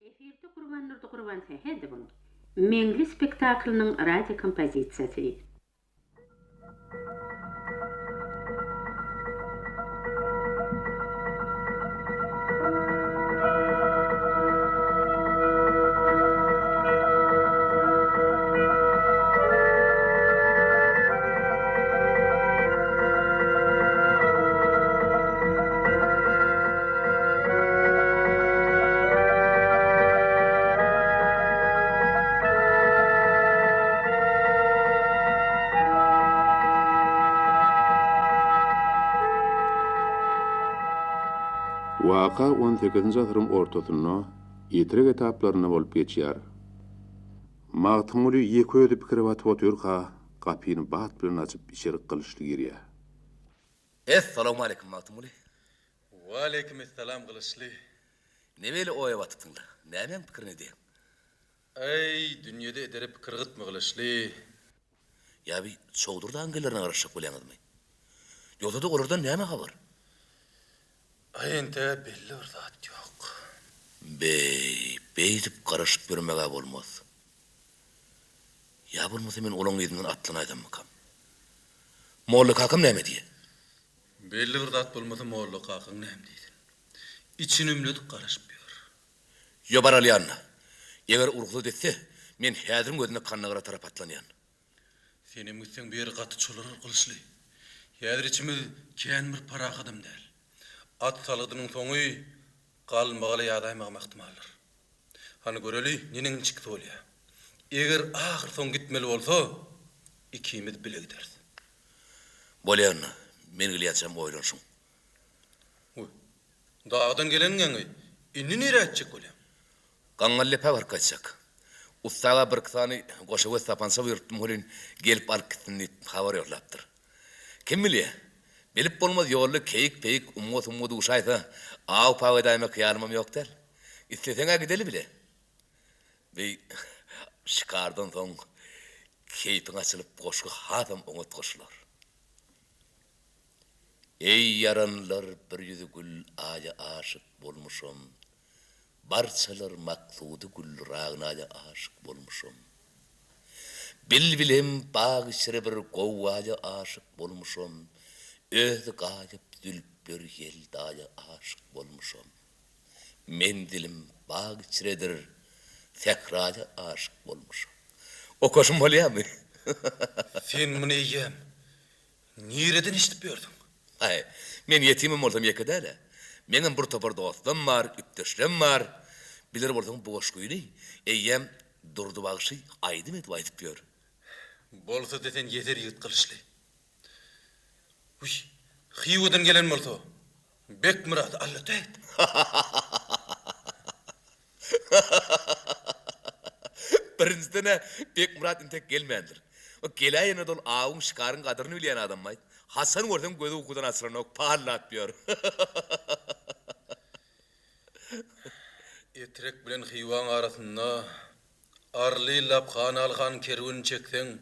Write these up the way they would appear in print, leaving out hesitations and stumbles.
Efirde Gurbandurdy Gurbansähedowyň Meňli spektaklynyň radiokompozisiýasy. Waka on sekizinji asyryň ortasynda Etrek etaplarynda bolup geçýär. Magtymguly ýeke özi pikire batyp otyrka, gapyny bat bilen açyp içerik Gylyçly girýär. Essalawmaleýkim Magtymguly. Waleýkim essalam Gylyçly. Ne beýle oýa batypsyň-la? Nämäň pikirini edýäň? Äý, dünýede edere pikir gytmy Gylyçly? Ýa bi Çowdur dagyň gelerine garaşjak bolýaňyzmy? Ýogsa-da olardan näme habar? Aý, entä belli bir zat ýok. Beý, beýdip garaşyp ýörmeg-ä bolmaz. Ýa bolmasa men olaň yzyndan atlanaýsammykam? Molla kakam näme diýer? Belli bir zat bolmasa molla kakaň näme diýsin. Içini ümledip garaşyp ýör. Ýo baraly ýanyna. Eger rugsat etse, men häziriň özünde Kandagara tarap atlanýan. Senem gitseň bu ýeri gaty çolarar Gylyçly. Häzir içimiz kän bir parahadam däl. At salgydynyň soňy galmagala ýazaýmagam ähtimaldyr. Hany göreli, neneň niçiksi bolýar. Eger ahyrsoňy gitmeli bolsa, ikimiz bile gideris. Bolýa onda, men gelýänçäm oýlanyşyň. Wiý, dagdan geleniňi indi nirä gitjek bolýaň? Gaňňal depä baryp gaýtjak. Ussaga birki sany goşa göz sapança buýrupdym welin, gelip alyp gitsin diýip, habar ýollapdyr. Kim bilýä, bilip bolmaz ýolda keýik-peýik, umga-sumga duşaýsa, aw-paw edäýmek hyýalymam ýok däl. Isleseň-ä gideli bile. Bi şikardan soň keýpiň açylyp goşgy hasam oňat goşular. Eý ýaranlar bir ýüzi gül aýa aşyk bolmuşam, Barçalar maksudy gül ragnaýa aşyk bolmuşam. Bilbilem bag içre bir gowgaýa aşyk bolmuşam, Özi gaýyp zülpleri ýeldaýa aşyk bolmuşam. Menzilim bag içredir, sähraýa aşyk bolmuşam. Okaşym bolýamy? Sen muny eýýäm nireden eşidip ýörsüň? Aý, men ýetimem bolsam ýeke däl-ä. Meňem bir topar dostlam bar, üpdeşlem bar. Biler bolsaň bu goşgyny eýýäm Durdy bagşy aýdym edip aýdyp ýör. Bolsa-da sen ýeser ýigit Gylyçly. Wiý, Hywadan gelen bolsa, Bekmyrady alla däýt. Birinjiden-ä Bekmyrat intek gelmändir. O geläýende-de ol awuň, şikaryň gadyryny bilýän adam-aýt. Haçan görseň gözi ukudan açylanok, pallap ýör. Etrek bilen Hywaň arasynda arly ýyllap Hanaly hanyň kerwenini çekseň,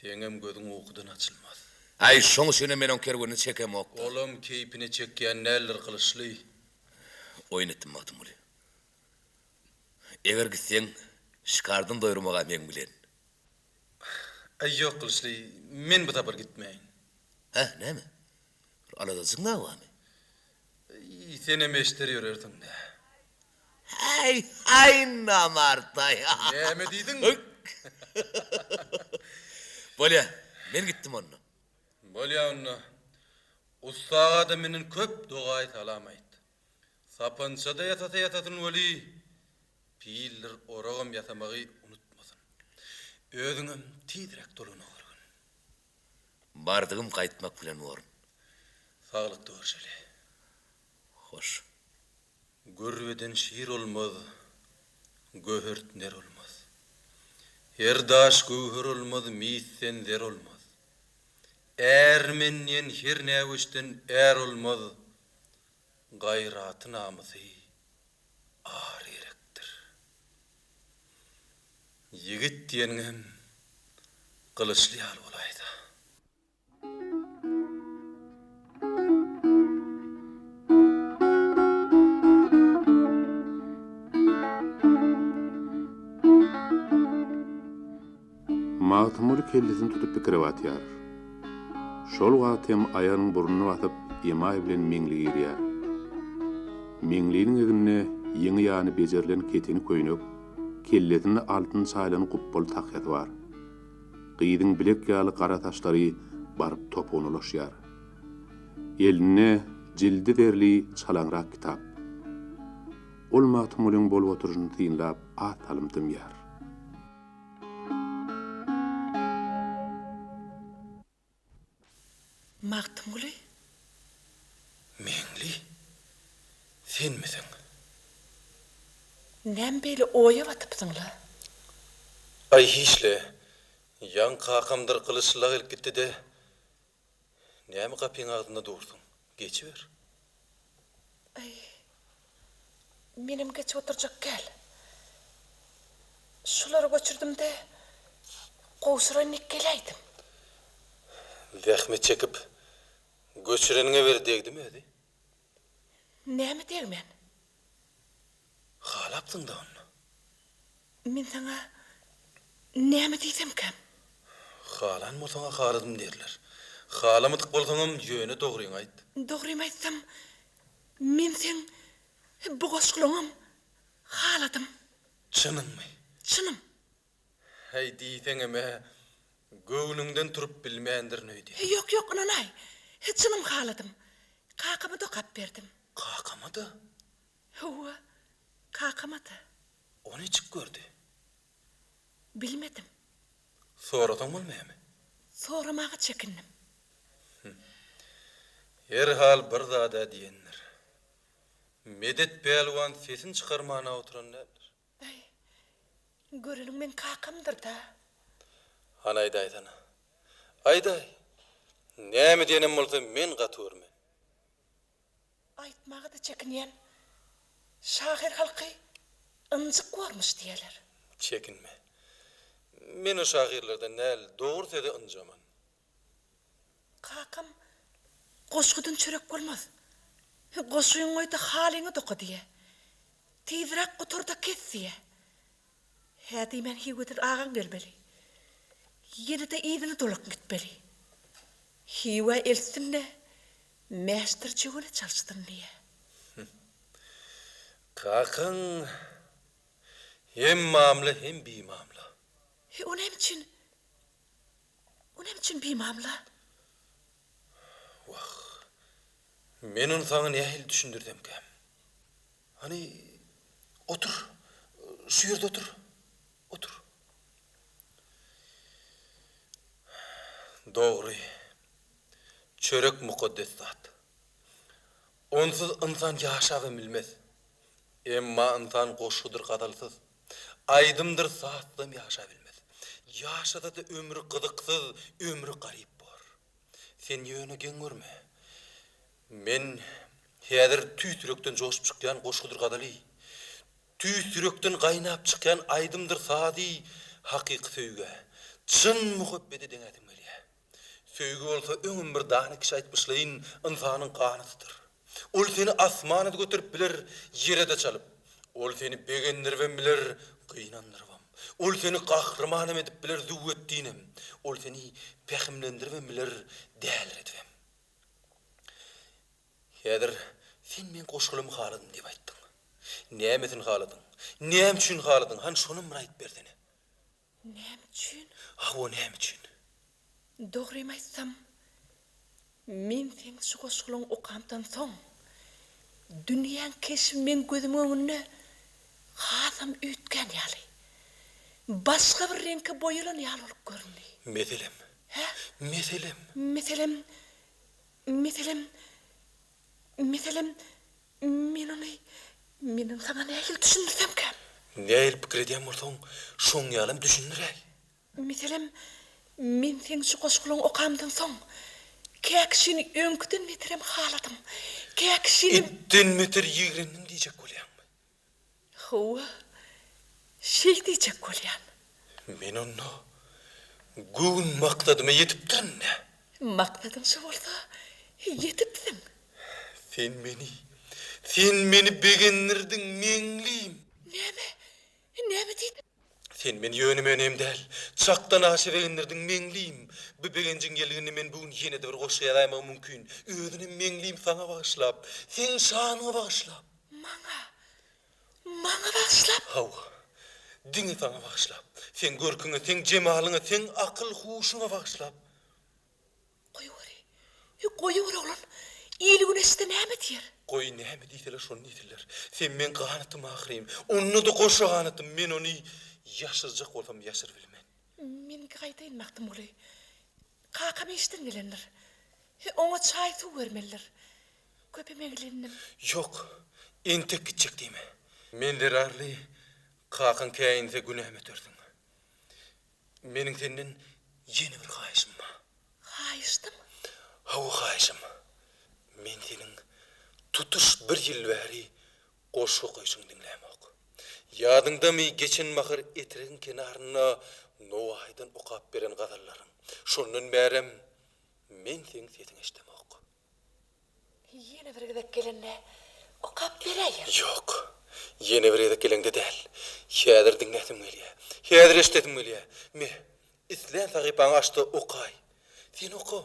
Seňem gözüň ukudan açylmaz. Äý, şoň üçinem men oň kerwenini çekemok-da. Olam keýpine çekýän däldir, Gylyçly. Oýun etdim, Magtymguly. Eger gitseň, şikardan doýurmag-a meň bilen. Äý, ýok, Gylyçly, men bu sapar gitmäýin. Hä, näme? Bir aladajygyň barmy? Äý, senem eşder ýörersiň-dä. Häý, häý, namartaý! Näme diýdiň? Bolýa, men gitdim onda. Bolýa onda. Ussaga-da menden köp dogaýy salam aýt. Sapança-da ýasasa ýasasyn weli, pildir oragam ýasamagy unutmasyn. Özüňem tizräk dolanawergin. Bardygym gaýtmak bilen borun. Saglykda görşeli. Hoş. Görbeden şir olmaz, göhert ner olmaz. Her daş göwher olmaz, misden zer olmaz. Är men diýen her näweşden är olmaz, Gaýraty namysy ar gerekdir. Ýigit diýeniňem gylyçly ýaly bolaýsa. Magtymguly kellesini tutup pikire batýar. Şol wagt hem aýagynyň burnuny basyp, emaý bilen Meňli girýär. Meňliniň egninde ýeňi-ýany bejerilen keteni köýnek, kellesinde altyn çaýylan gupbaly tahýasy bar. Gyzyň bilek ýaly gara saçlary baryp topugyna ulaşýar. Elinde jildi zerli çalaňrak kitap. Ol Magtymgulyň bolup oturyşyny synlap az salym dymýar. Magtymguly? Meňli, senmisiň? Näme beýle oýa batypsyň-la? Aý, hiç-le. Ýaňy kakamdyr Gylyçly gelip gitdi-de. Näme gapyň agzynda dursuň? Geçiber. Aý, menem geçip oturjak gäl. Şulary göçürdim-de, gowşuraýyn diýip geläýdim. Zähmet çekip, göçüreniňe bir degdimi özi? Näme degmän? Halapsyň-da onda. Men saňa näme diýsemkäm? Halan bolsaň-a haladym diýerler. Halamadyk bolsaňam ýöne dogryňy aýt. Dogrymy aýtsam, men seň bu goşgulaňam haladym. Çynyňmy? Çynym. Häý, diýseňem-ä, göwnüňden turup bilmändirin öýdýän. Ýok, ýok, ynanaý. Çynym haladym. Kakama-da okap berdim. Kakama-da? Hawa, kakama-da. O niçik gördi? Bilmedim. Sorasaň bolmaýamy? Soramaga çekindim. Hüm. Herhal bir zad-a diýendir. Medet pälwan sesini çykarman-a oturan däldir. Äý, göreniň meň kakamdyr-da. Hany aýdaýsana. Aýdaý. Näme diýenem bolsa men gaty görmen. Aýtmaga-da çekinýän. Şahyr halky ynjyk bormuş diýýäler. Çekinme. Men o şahyrlardan däl, dogry söze ynjaman. Kakam Goşgudan çörek bolmaz. Goşgyňy goý-da halyňy doka diýýä. Tizräk gutar-da kes diýýä. Hä diýmän Hiweden agaň gelmeli. Ýene-de yzyna dolak gitmeli. Hiwä eltsin-de, mäşdir jöwene çalyşsyn diýýä. Kakaň hem mamla, hem bimamla. He, o näme üçin? O näme üçin bimamla? Wah, men ony saňa nähili düşündirsemkäm? Hany, otur, şu ýerde otur, otur. Dogry, çörek mukaddes zat. Onsuz ynsan ýaşabam bilmez. Emma ynsan goşgudyr gazalsyz, aýdymdyr sazsyzam ýaşabilmez. Ýaşasa-da ömri gyzyksyz, ömri garyp bor. Sen ýöne geň görme. Men häzir tüýs ýürekden joşup çykýan goşgudyr gazaly, tüýs ýürekden gaýnap çykýan aýdymdyr sazy hakyky söýgä, çyn muhabbete deňäsim gelýär. Söýgi bolsa öňem bir dana kişi aýtmyşlaýyn ynsanyň ganatydyr. Ol seni asmana-da göterip biler, ýere-de çalyp. Ol seni begendiribem biler, gynandyrybam. Ol seni gahrymanam edip biler, züwwetdinem. Ol seni pähimlendiribem biler, däliredibem. Häzir sen meň goşgulymy haladym diýip aýtdyň. Nämesini haladyň? Näme üçin haladyň? Hany şonam bir aýdyp bersene. Näme üçin? Hawa, näme üçin? Dogrymy aýtsam, men seň şu goşgulaňy okamdan soň, dünýäň keşbi meň gözümiň öňünde hasam üýtgän ýaly, başga bir reňke boýalan ýaly bolup göründi. Meselem? Hä? Meselem? Meselem, meselem, meselem, Men ony, men ony saňa nähili düşündirsemkäm? Nähili pikir edýän bolsaň, şoň ýalam düşündiräý. Meselem, men seň şu goşgulaňy okamdan soň, kä kişini öňküden beterem haladym, kä kişini. Itden beter ýigrendim diýjek bolýaňmy? Hawa, şeý diýjek bolýan. Men onda göwün maksadyma ýetipdirin-dä. Maksadyň şo bolsa, ýetipsiň. Sen meni, sen meni begendirdiň, Meňlim. Näme, näme diýdiň? Sen meni ýöne-möne hem däl, çyn. Çakdan aşa begendirdiň, Meňlim. Bu begenjiň ýelginini men bu gün ýene-de bir goşgy ýazaýmagym mümkin. Özünem Meňlim saňa bagyşlap, seň şanyňa bagyşlap. Maňa? Maňa bagyşlap? Hawa, diňe saňa bagyşlap. Seň görküňe, seň jemalyňa, seň akyl-huşuňa bagyşlap. Goýaweri. Goýawer oglan. Il-gün eşitse näme diýer? Goý, näme diýseler şony diýsinler. Sen meň ganatym ahyryn. Onda-da goşa ganatym. Men ony ýaşyrjak bolsam ýaşyrybilmen. Men gaýdaýyn, Magtymguly. Kakam işden gelendir. Oňa çaý-suw bermelidir. Köpem eglendim. Ýok, entek gitjek diýme. Men zerarly kakaň käýinse günämi ötersiň. Meniň senden ýene bir haýyşym bar. Haýyşdym? Hawa, haýyşym. Men seniň tutuş bir ýyl bäri goşgy okaýşyňy diňlämok. Ýadyňdamy, geçen bahar Etregiň kenarynda Nowaýydan okap beren gazallaryň? Şondan bärem men seň sesiňi eşidemok. Ýene bir gezek gelende okap beräýerin. Ýok. Ýene bir gezek geleňde däl. Häzir diňläsim gelýär. Häzir eşidesim gelýär. Me, islän sahypaňy aç-da okaý. Sen oka,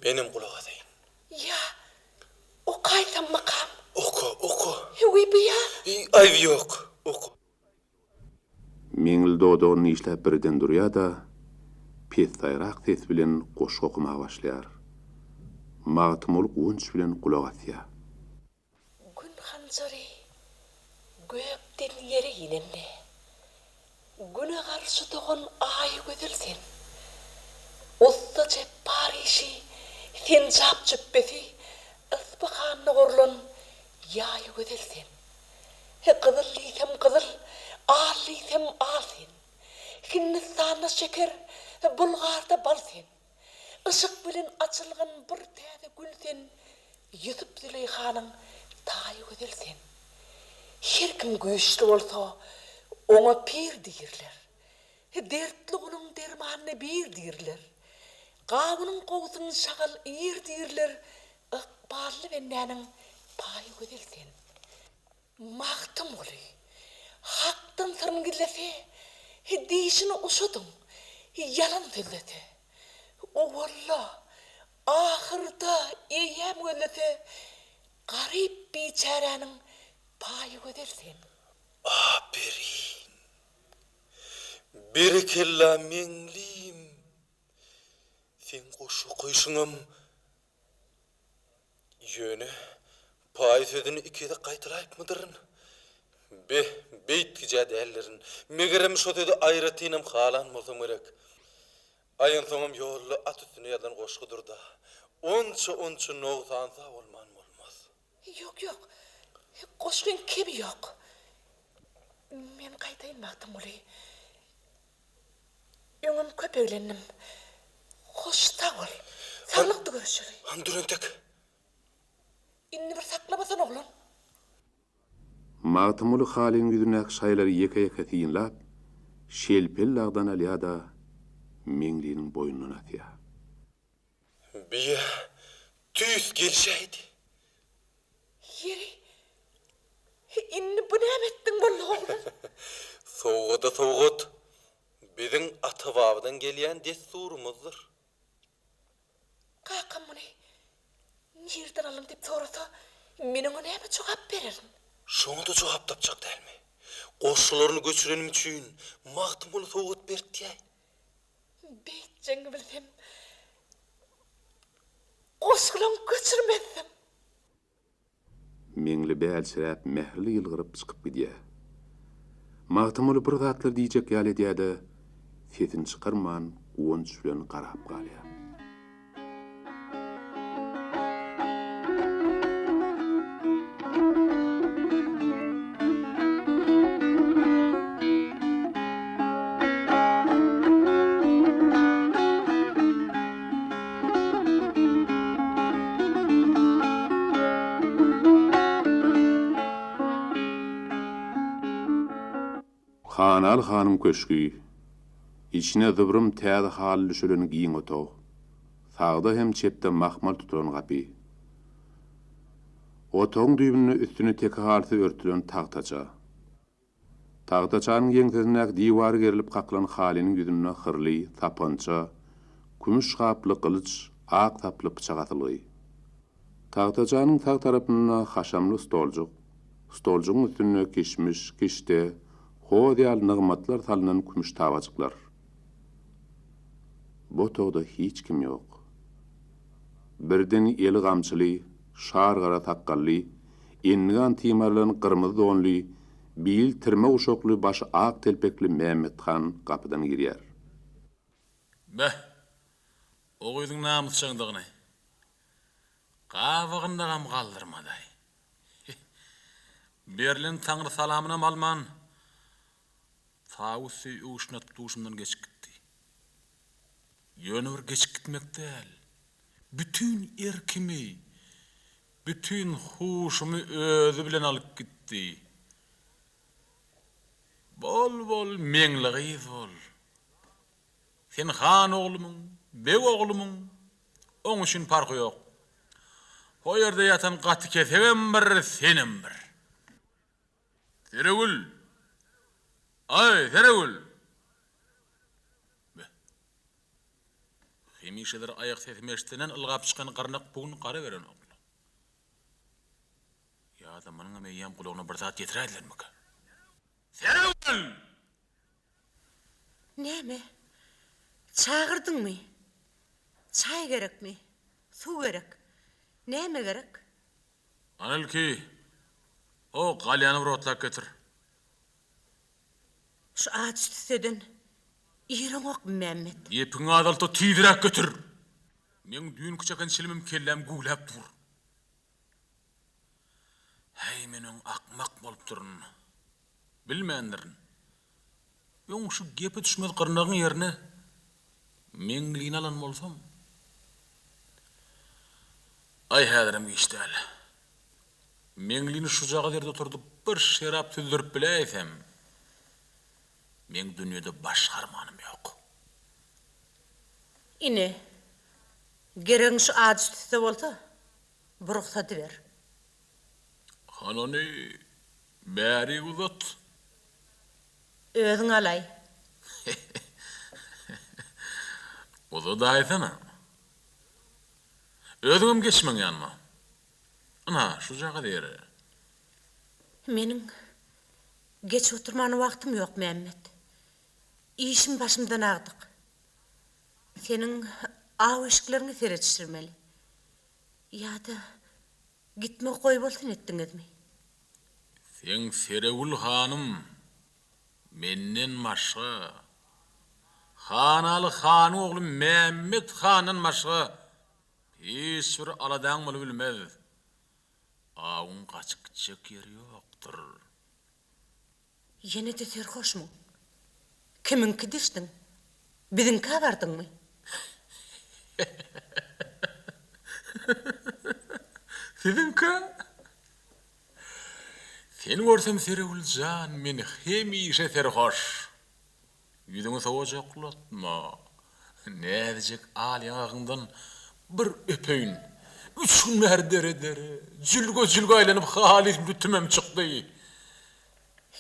menem gulak asaýyn. Ýa, okaýsammykam? Oka, oka. Hewi, bu ýa? Aýby ýok, oka. Meňli dodagyny dişläp birden durýar-da, pessaýrak ses bilen goşgy okamaga başlaýar. Magtymguly guwanç bilen gulak asýar. Gün hanjary gökden ýere inende, Güne garşy dogan Aý gözel sen. Ussa Jepbar işi, senjap jüpbesi, Yspyhanda gurlan ýaý gözel sen. Gyzyl diýsem gyzyl, al diýsem al sen. Hindistanda şeker, Bulgarda bal sen. Yşk bilen açylgan bir täze gül sen, Ýusup-Züleýhanyň taýy gözel sen. Her kim güýçli bolsa, oňa pir diýrler. Dertli guluň dermanyny bir diýrler. Gawunyň gowusyny şagal iýr diýrler, Ykbally bendäniň paýy gözel sen. Magtymguly, Hakdan syryny gizlese, dişini uşadyň, ýalan sözlese. Owalda, ahyrda eýýäm gözlese, garyp biçäräniň paýy gözel sen. Aperin! Berekella Meňlim! Seň goşgy okaýşyňam Ýöne, paý sözüni iki gezek gaýtalaýypmydyryn? Be, beýtgij-ä däldirin. Megerem şo sözi aýratynam halan bolsam gerek. Aý onsoňam ýolda at üstüne ýazylan goşgudyr-da. Onça-onça nogsansa bolman bolmaz. Ýok, ýok. Goşgyň kemi ýok. Men gaýdaýyn, Magtymguly. Öňem köp eglendim. Hoş sag bol. Saglykda görüşeli. Hany dur entek. Indi bir saklamasan oglan. Magtymguly halyň ýüzündäki şaýlary ýeke-ýeke synlap, şelpeli lagdan alýar-da, Meňliniň boýnundan asýar. Biýa tüýs gelşäýdi. Ýeri, indi bu näme etdiň boldy oglan? Sowgada sowgat biziň ata-babadan gelýän dessurymyzdyr. Kakam muny nirden aldyň diýip sorasa, men oňa näme jogap bererin? Şoňa-da jogap tapjak dälmi? Goşgularyny göçürenim üçin Magtymguly sowgat berdi diýäý. Beýtjegiňi bilsem, goşgulaň göçürmezdim. Meňli bälçiräp mähirli ýylgyryp çykyp gidýär. Magtymguly bir zatlar diýjek ýaly edýär-de, sesini çykarman guwanç bilen garap galýar. Hanaly hanyň köşgi. Içine zybrym täze haly düşelen giň otag. Sagda hem çepde mahmal tutulan gapy. Otagyň düýbünde üstüne teke halysy örtülen tagtaça. Tagtaçanyň ýeňsesindäki diwara gerilip kakylan halynyň ýüzünde hyrly sapança, kümüş gaply gylyç, ak saply pyçak asylgy. Tagtaçanyň sag tarapynda haşamly stoljuk, stoljygyň üstünde kişmiş, kişde, hoz ýaly nygmatlar salnan kümüş tabajyklar. Bu otagda hiç kim ýok. Birden eli gamçyly, şar gara sakgally, endigan timarlanan gyrmyzy donly, bil tirme guşakly, başy ak telpekli Mämmet han gapydan girýär. Beh, o gyzyň namysjaňdygyny gabagyndagam galdyrmadaý. Berlen Taňry salamynam alman, Tawus söý öwşün atyp duşumdan geçip gitdi. Ýöne bir geçip gitmek däl, bütin erkimi, bütin huşumy özi bilen alyp gitdi. Bol, bol, meňli gyz bol. Sen han oglumyň, beg oglumyň, oň üçin parhy ýok. O ýerde ýatan gaty kesegem bir, senem bir. Seregül! Aý, Seregül! Be! Hemişedir aýak sesimi eşidenden ylgap çykan gyrnak bu gün gara berenok-la. Ýa-da munuňam eýýäm gulagyna bir zat ýetiräýdilermikä? Seregül! Näme? Çagyrdyňmy? Çaý gerekmi? Suw gerek? Näme gerek? Hany ilki, o galýany bir otlap getir. Şu ajy tüsseden ireňokmy, Mämmet? Gepiňi azalt-da tizräk getir! Meň düýnki çeken çilimim kelläm güwläp dur. Häý, men öň akmak bolupdyryn. Bilmändirin. Öň şu gepe düşmez gyrnagyň ýerine Meňlini alan bolsam. Aý, häzirem giç däl. Meňlini şujagaz ýerde oturdyp bir şerap süzdürip biläýsem, meň dünýede başga armanym ýok. Ine, geregiň şu ajy tüsse bolsa, bu rugsady ber. Hany ony bärik uzat. Özüň alaý. Uzadaýsana. Özüňem geç meň ýanyma. Ynha, şujagaz ýere. Meniň geç oturmana wagtym ýok, Mämmet. Işim başymdan agdyk. Seniň aw eşikleriňe seredişdirmeli. Ýa-da gitmegi goýbolsun etdiňizmi? Seň Seregül hanym menden başga, Hanaly hanyň ogly Mämmet handan başga hiç bir aladaň bolubilmez. Awuň gaçyp gitjek ýeri ýokdur. Ýene-de serhoşmyň? Kimiňki deşdiň? Biziňkä bardyňmy? Siziňkä? Seni görsem Seregül jan, men hemişe serhoş. Ýüzüňi sowajaklatma. Näzijek al ýaňagyňdan bir öpeýin. Üç gün bäri dere-dere, jülge-jülge aýlanyp halys lütümem çykdy.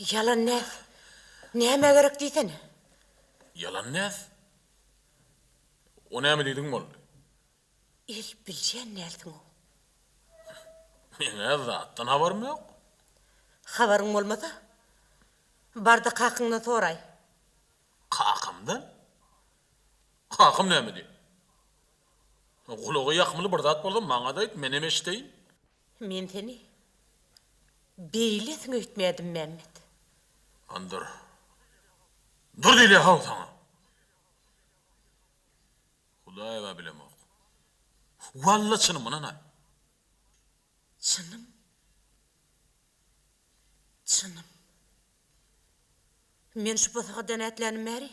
Ýalan näz nämä gerek diýsene? Ýalan näz? O näme diýdigiň boldy? El bilýän dälsiň-ow. Meň-ä zatdan habarym ýok. Habaryň bolmasa, bar-da kakyňdan soraý. Kakamdan? Kakam näme diýer? Gulaga ýakymly bir zat bolsa maňa-da aýt, menem eşideýin. Men seni beýlesiň öýtmädim, Mämmet. Hany dur. Dur diýilýär-haw saňa. Hudaýa bilemok. Walla çynym ynanaý. Çynym. Çynym. Men şu bosagadan ätlänim bäri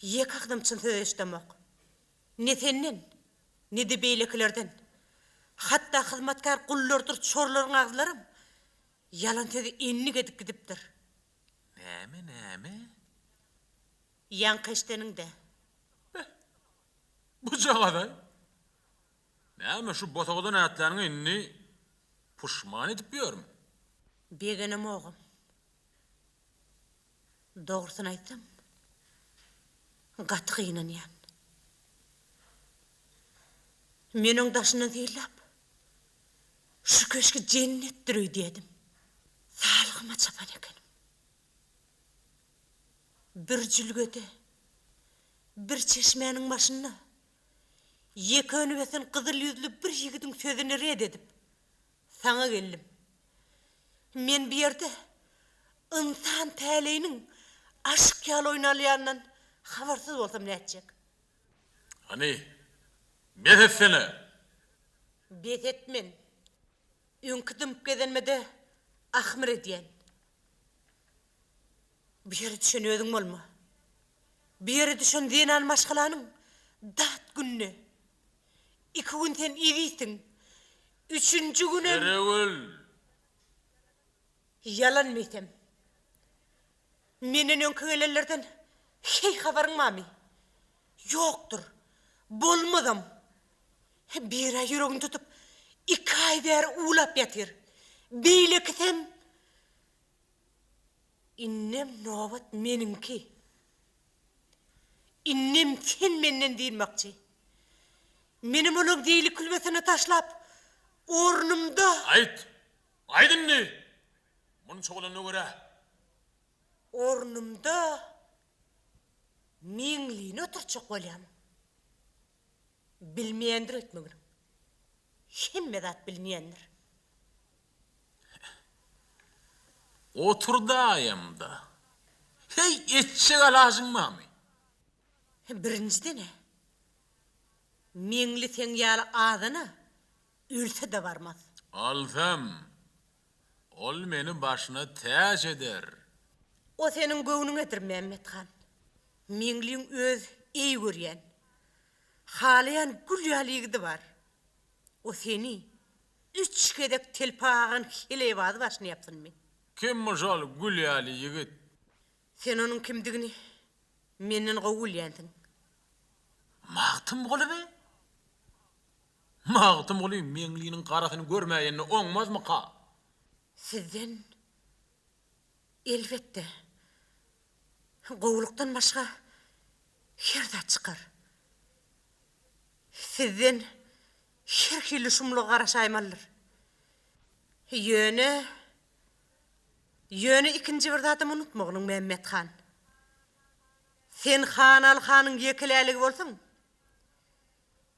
ýeke agzam çyn söz eşidemok. Ne senden, ne-de beýlekilerden. Hatda hyzmatkär gullardyr çorularyň agzlaram ýalan sözi endik edip gidipdir. Näme, näme? Ýaňky eşdeniň-dä. Beh, bujagaz-aý. Näme, şu bosagadan ätläniňe indi puşman edip ýörmüň? Begenemogam. Dogrusyny aýtsam, gaty gynanýan. Men oň daşyndan synlap, şu köşgi jennetdir öýdýädim. Salygyma çapan ekenim. Bir jülgede, bir çeşmäniň başynda ýeke önüp ösen gyzyl ýüzli bir ýigidiň sözüni ret edip, saňa geldim. Men bu ýerde ynsan täleýiniň aşyk ýaly oýnalýanyndan habarsyz bolsam nätjek? Hany, bes etsene! Bes etmen. Öňki dymyp gezenime-de ahmyr edýän. Bu ýere düşen özüň bolma. Bu ýere düşen zenan maşgalanyň dat gününe. Iki gün sen ezizsiň. Üçünji günem. Seregül! Ýalan meýsem. Menden öňki gelenlerden heý habaryň barmy? Ýokdur. Bolmazam. Bir-ä ýüregini tutup, iki aý bäri uwlap ýatyr. Beýlekisem. Indem nobat meniňki. Indem sen menden dynmakçy. Menem olaň zeýli külbesine taşlap, ornumda. Aýt! Aýt indi! Munça bolanyna görä. Ornumda Meňlini oturtjak bolýamyň? Bilmeýändir öýtmeginiň. Hemme zat bilinýändir. Oturdaýamda. Heý, etjek alajyň barmy? Birinjiden-ä, Meňli seň ýaly azana ölse-de barmaz. Alsam, ol meni başyna täç eder. O seniň göwnüňedir, Mämmet han. Meňliň öz eý görýän, halaýan gül ýaly ýigidi bar. O seni üç gezek telpak agan heleýbazy başyna ýapsynmy? Kimmiş ol gül ýaly ýigit? Sen onuň kimdigini menden gowy bilýänsiň. Magtymgulymy? Magtymguly Meňliniň garasyny görmäýende oňmazmyka? Sizden, elbetde, gowulykdan başga her zat çykar. Sizden her hili şumluga garaşaýmalydyr. Ýöne, ýöne ikinji bir zadam unutmagynyň, Mämmet han. Sen Hanaly hanyň ýekeläligi bolsaň,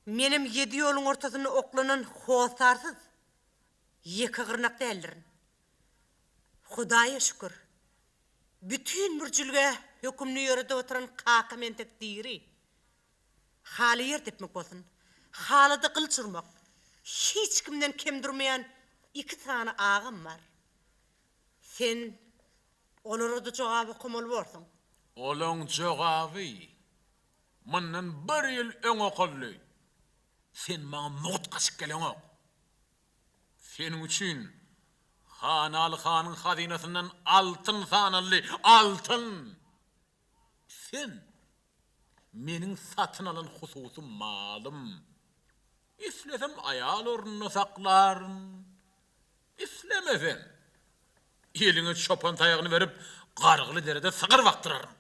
menem ýedi ýoluň ortasynda oklanan hossarsyz ýeke gyrnak däldirin. Hudaýa şükür, bütin bir jülgä hökümini ýöredip oturan kakam entek diri. Haly ýer depmek bolsun, halyda gylyç urmak, hiç kimden kem durmaýan iki sany agam bar. Sen olara-da jogap okamaly borsuň. Olaň jogaby mundan bir ýyl öň okaldy. Sen maňa mugt gaçyp geleňok. Seniň üçin Hanaly hanyň hazynasyndan altyn sanaldy, altyn! Sen meniň satyn alan hususy malym. Islesem aýal ornunda saklaryn, islemesem, eliňe çopan taýagyny berip, gargyly derede sygyr bakdyraryn.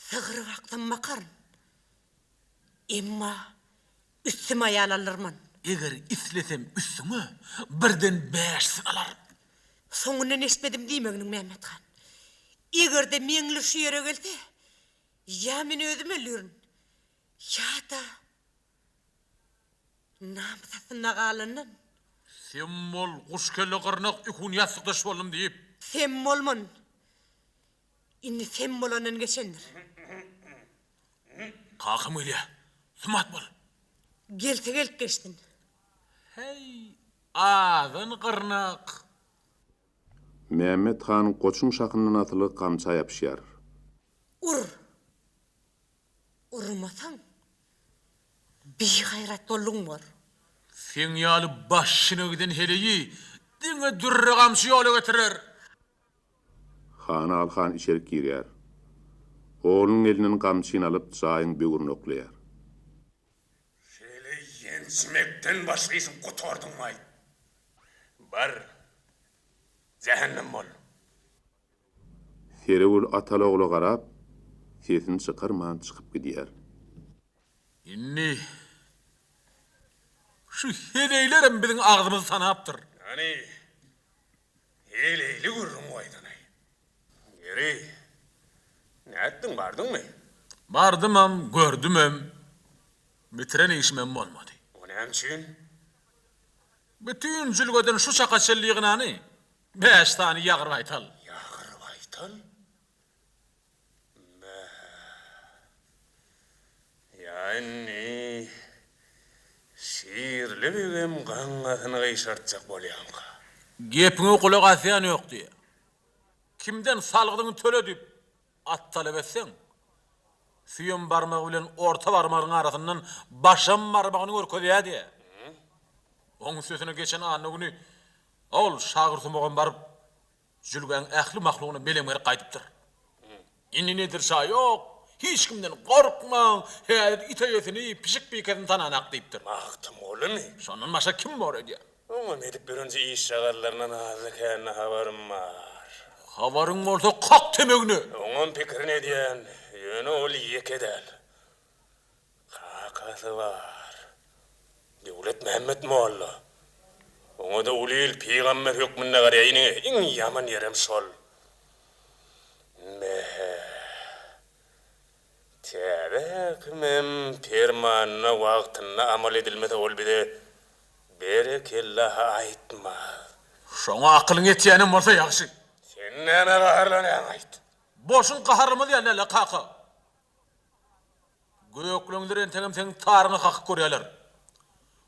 Sygyr baksam bakaryn. Emma üstüme aýal aldyrman. Eger islesem üstüňe birden bäşisini alaryn. Soňundan eşitmedim diýmeginiň Mämmet han. Eger-de Meňli şu ýere gelse, ýa men özüm öldürin, ýa-da namys astynda galandan. Sem bol, guşkelle gyrnak, ikun ýassykdaş boldum diýip. Sem bolman. Indi sem bolandan geçendir. Kakam gelýär. Sumat bol. Gelse gelip geçsin. Häý, azan gyrnak. Mämmet han goçuň şahyndan asyly gamça ýapyşýar. Ur! Urmasaň, bigaýrat boldugyň bor. Seň ýaly başyna giden heleýi diňe dürre gamçy ýola getirer. Hanaly han içerik girýär. Oglunyň elinden gamçyny alyp, jaýyň böwrüne oklaýar. Şeýle ýençmekden başga işiň gutardyňmaý? Bar. Jähennem bol! Seregül ataly-ogla garap, sesini çykarman çykyp gidýär. Indi şu heleýlerem biziň agzymyzy tanapdyr. Hany, heleýli gürrüň goýdanaý. Ýeri, nätdiň, bardyňmy? Bardymam, gördümem, bitiren işimem bolmady. O näme üçin? Bütin jülgeden şu çaka çenli ýygnany bäş sany ýagyr baýtal. Ýagyr baýtal? Bä. Ýa indi Şirli begem gaňňasyny gyşartjak bolýamyka? Gepiňe gulak asýan ýok diýýä. Kimden salgydyňy töle diýip at talap etseň, süýem barmagy bilen orta barmagynyň arasyndan başam barmagyny görkezýä diýýä. Oň üstesine geçen anna güni ol Şagyrsumagam baryp Jülgäň ähli mahlugyna beleňberip gaýdypdyr. Indi Nedir şa ýok, hiç kimden gorkmaň, häzir it eýesini, pişik bikesini tananak diýipdir. Magtymgulymy? Şondan başga kim bor öýdýäň? Oňam edip ýörenje işjagazlaryndan azda-kände habarym bar. Habaryň bolsa kak temegini! Oňam pikirini edýän, ýöne ol ýeke däl. Kakasy bar. Döwletmämmet molla. Oňa-da uly il pygamber hökmünde garaýar. Ine, iň ýaman ýerem şol. Me-he. Täze häkimem permanyna wagtynda amal edilmese ol bize berekella-ha aýtmaz. Şoňa akylyň ýetýänem bolsa ýagşy. Sen nämä gaharlanýaň aýt. Bolşuň gaharlymyz ýaly däl-le, kaka. Gökleňler entegem seň taryňy kakyp görýärler.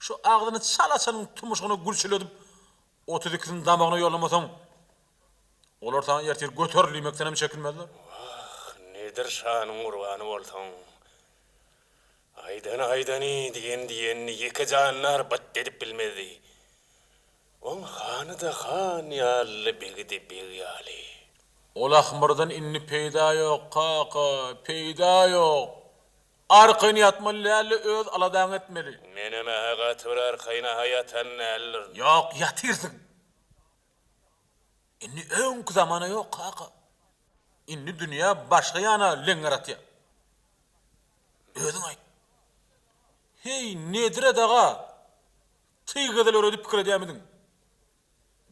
Şu agzyny çal açanyň tumşugyna gülçüledip, 30 ikisini damagyna ýollamasaň, olar saňa ertir göter diýmekdenem çekinmezler. Wah, Nedir şanyň gurbany bolsaň. Aýdany aýdany, diýeni diýenini ýeke jandar byt edip bilmezdi. Oň hany-da han ýaly, begi-de beg ýaly. Ol ahmyrdan indi peýda ýok, kaka, peýda ýok. Arkaýyn ýatmaly däl-de, öz aladaňy etmeli. Menem-ä gaty bir arkaýyn-a ýatan däldirin. Ýok, ýatyrsyň. Indi öňki zamana ýok, kaka. Indi dünýä başga ýana leňňer atýar. Özüň aýt. Heý, Nedire daga Tyg gezeler öýdüp pikir edýärmidiň?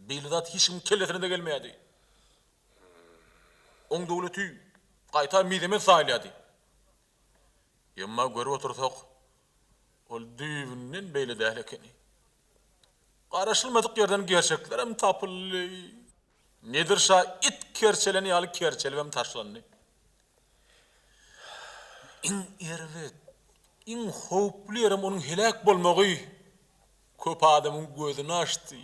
Beýle zat hiç kimiň kellesine-de gelmeýärdi. Oň döwleti gaýta mizemez saýylýardy. Emma görüp otursak, ol düýbünden beýle däl ekeni. Garaşylmadyk ýerden gerçeklerem tapyldy. Nedir şa it kerçelen ýaly kerçelibem taşlandy. Iň erbet, iň howply ýerem onuň heläk bolmagy köp adamyň gözüni açdy,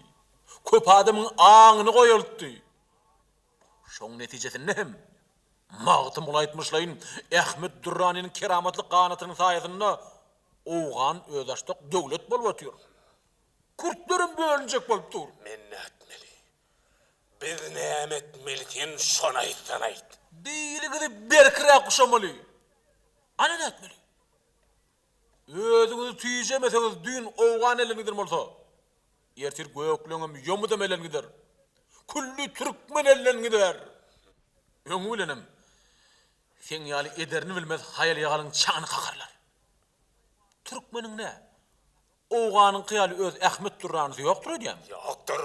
köp adamyň aňyny goýaltdy. Şoň netijesinde hem, Magtymguly aýtmyşlaýyn, Ahmet Dürranynyň keramatly ganatynyň saýasynda owgan özbaşdak döwlet bolup otyr. Kürtlerem bölünjek bolup dur. Men nätmeli? Biz näme etmeli sen şony aýtsan aýt. Biliňizi berkiräk guşamaly. Ana nätmeli? Özüňizi tüýjemeseňiz düýn owgan elden giden bolsa, ertir gökleňem ýomudam elden gider. Külli türkmen elden gider. Öňi bilenem seň ýaly ederini bilmez haýal-ýagalyň çaňyny kakarlar. Türkmeniň nä, owganyňky ýaly öz Ahmet Dürranysy ýokdur öýdýäňmi? Ýokdur.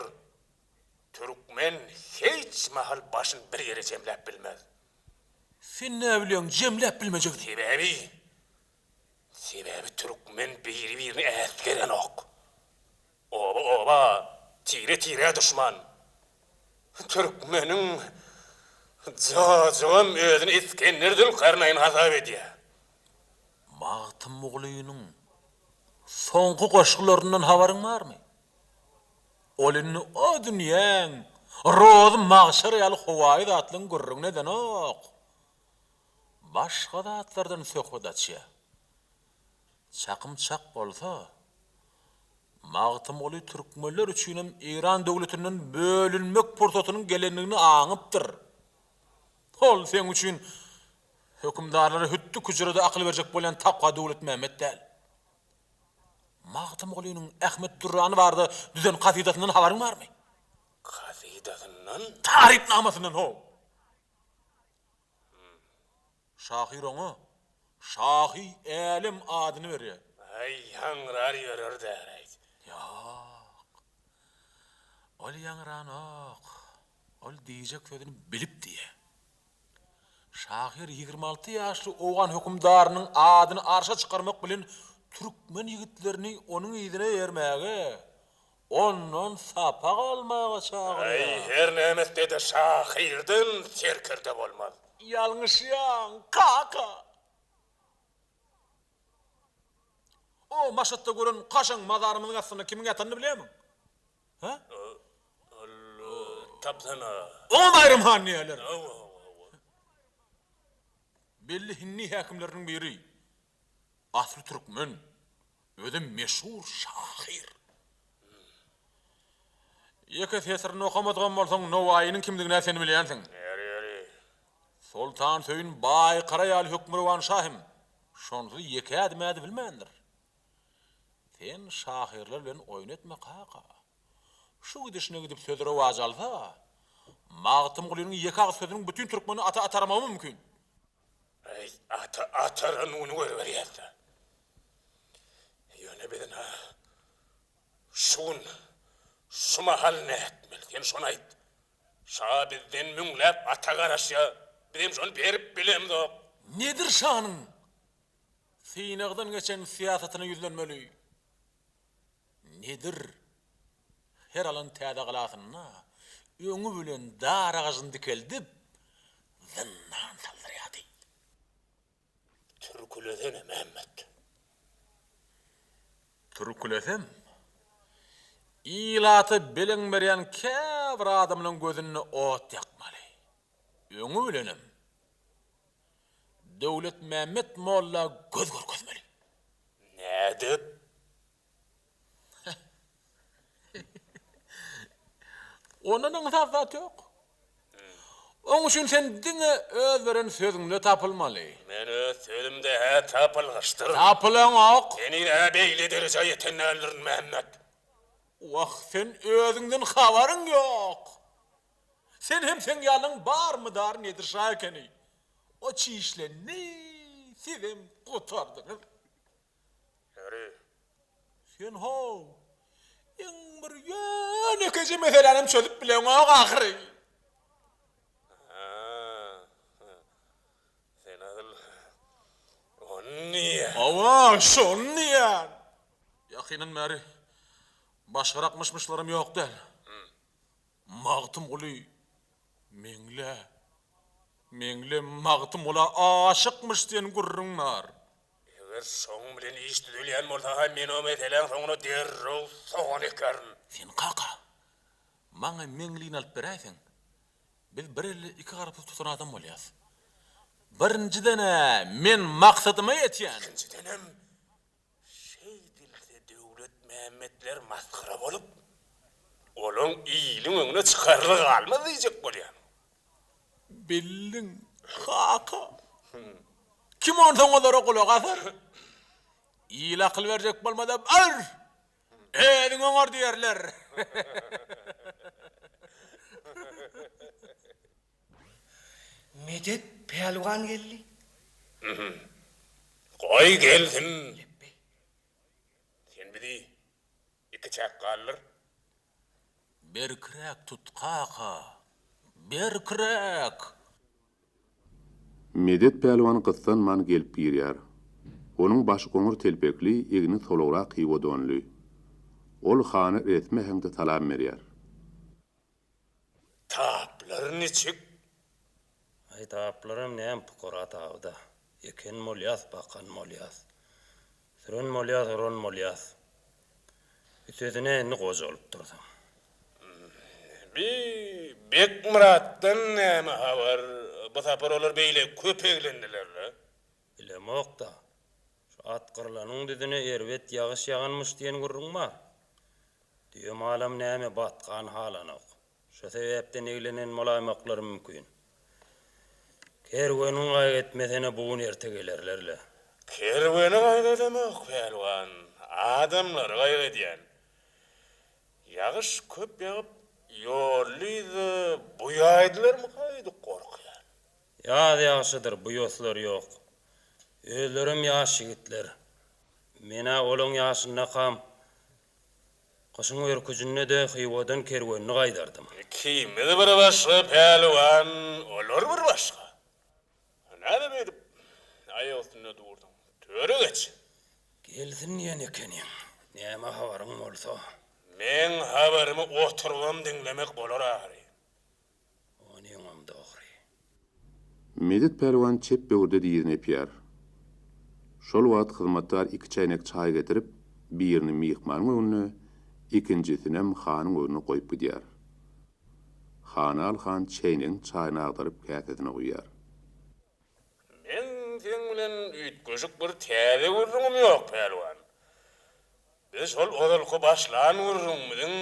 Türkmen hiç mahal başyny bir ýere jemläp bilmez. Sen näbilýäň jemläp bilmejegini? Sebäbi, sebäbi türkmen biri-birini äsgerenok. Oba oba, tire tirä duşman. Türkmeniň jojugam özüni Isgender Zülkarnaýyn hasap edýär. Magtymgulynyň soňky goşgularyndan habaryň barmy? Ol indi o dünýäň rozy magşar ýaly howaýy zatlaryň gürrüňini edenok. Başga zatlardan söhbet açýar. Çakym çak bolsa, Magtymguly türkmenler üçinem Eýran döwletinden bölünmek pursatynyň gelendigini aňypdyr. Ol seň üçin hökümdarlara hütdük-hüjrede akyl berjek bolýan takwa Döwletmämmet däl. Magtymgulynyň Ahmet Dürrany barada düzen kasydasyndan habaryň barmy? Hakydasyndan? Tarypnamasyndan how! Şahyr oňa Şahy Älem adyny berýär. Aý, ýaňrar ýörer däräýt. Ýok. Ol ýaňranok. Ol diýjek sözüni bilip diýýär. Şahyr 26 ýaşly owgan hökümdarynyň adyny arşa çykarmak bilen türkmen ýigitlerini onuň yzyna eýermäge, ondan sapak almaga çagyrýar. Aý, her näme etse-de şahyrdan serkerde bolmaz. Ýalňyşýaň, kaka! O Maşatda gören kaşaň mazarymyzyň astynda kimiň ýatanyny bilýärmiň? Hä? Ol tapsana. Oňa Baýram han diýýärler. Hawa, hawa, hawa. Belli hindi häkimleriniň biri. Asly türkmen. Özem meşhur şahyr. Ýeke setirini okamadygam bolsaň, Nowaýynyň kimdigini-ä sen bilýänsiň. Ýeri, ýeri. Soltansöýün Baýkara ýaly hökmürowan şa hem şonsuz ýeke ädim ädibilmändir. Sen şahyrlar bilen oýun etme, kaka. Şu gidişine gidip söz rowaç alsa, Magtymgulynyň ýeke agyz sözüniň bütin türkmeni ata atarmagy mümkin. Äý, ata ataran güni görüberýäs-dä. Ýöne biz ynha, şu gün, şu mahal nätmeli, sen şony aýt. Şa bizden müňläp ata garaşýar, bizem şony berip bilemzok. Nedir şanyň synagdan geçen syýasatyna ýüzlenmeli. Nedir her alan täze galasynda öňi bilen dar agajyny dikeldip, zyndan saldyrýardy. Türkülesene, Mämmet. Türkülesem, ilata beleň berýän käbir adamlaň gözünde ot ýakmaly. Öňi bilenem, Döwletmämmet molla göz görkezmeli. Nädip? Ondan aňsat zat ýok. Oň üçin sen diňe öz beren sözüňde tapylmaly. Men öz sözümde-hä tapylgyçdyryn. Tapylaňok. Heniz-hä beýle derejä ýeten däldirin, Mämmet. Wah, sen özüňden habaryň ýok. Sen hem seň ýalyň bar mydar Nedir şa ekeni. O çişlendi, sizem gutardyňyz. Ýeri. Sen how, iň bir ýönekeýje meselänem çözüp bileňok ahyry. Ha, sen asyl ony diýýäň. Hawa, şony diýýän. Ýakyndan bäri başgarak myş-myşlaram ýok däl. Magtymguly Meňlä, Meňli Magtymgula aşykmyş diýen gürrüň bar. Eger şoň bilen iş düzelýän bolsa-ha men o meseläň soňuna derrew sogan ekerin. Sen kaka, maňa Meňlini alyp beräýseň, biz bir elde iki garpyz tutan adam bolýas. Birinjiden-ä men maksadyma ýetýän. Ikinjidenem Şeýdilse Döwletmämmetler masgara bolup, olaň iliň öňüne çykarly galmaz diýjek bolýaň. Bildiň, kaka. Kim onsoň olara gulak asar? Il akyl berjek bolmasa, bar, özüň oňar diýerler. Medet pälwan geldi. Goý gelsin. Lepbeý. Sen bizi ikiçäk galdyr. Berkräk tut, kaka, berkräk! Medet pälwan gyssanman gelip girýär. Onuň başy goňur telpekli, egni solugrak hywa donly. Ol hana resmi äheňde salam berýär. Taplar niçik? Aý taplaram näme pukara tabyda. Eken bolýas, bakan bolýas. Süren bolýas, uran bolýas. Üstesine indi gojalyp dursaň. Bi Bekmyratdan näme habar? Bu sapar olar beýle köp eglendiler-le. Bilemok-da. Şu at gyrlanyň düzüne erbet ýagyş ýaganmyş diýen gürrüň bar. Düýe malam näme batgan halanok. Şo sebäpden eglenen bolaýmaklary mümkin. Kerweniň gaýgy etmesene bu gün erte gelerler-le. Kerweni gaýgy edemok, pälwan, adamlary gaýgy edýän. Ýagyş köp ýagyp, Ýolly-da buýaýdylarmyka öýdüp gorkýan. Ýaz ýagşydyr, buýaslary ýok. Özlerem ýaş ýigitler. Men-ä olaň ýaşyndakam gyşyň örküjinde-de Hywadan kerwenini gaýdardym. Ikimiz bir başga, pälwan, olar bir başga. Näme beýdip aýak üstünde durduň? Töre geç! Gelsin diýen ekeniň. Näme habaryň bolsa. Meň habarymy oturybam diňlemek bolar ahyry. Onyňam dogry. Medet pälwan çep böwürde dyzyny epýär. Şol wagt hyzmatdar iki çäýnek çaý getirip, birini myhmanyň öňünde, ikinjisinem hanyň öňünde goýup gidýär. Hanal han çäýnegiň çaýyny agdaryp käsesine guýýar. Meň seň bilen üýtgeşik bir täze gürrüňim ýok, pälwan. Biz şol ozalky başlan gürrüňimiziň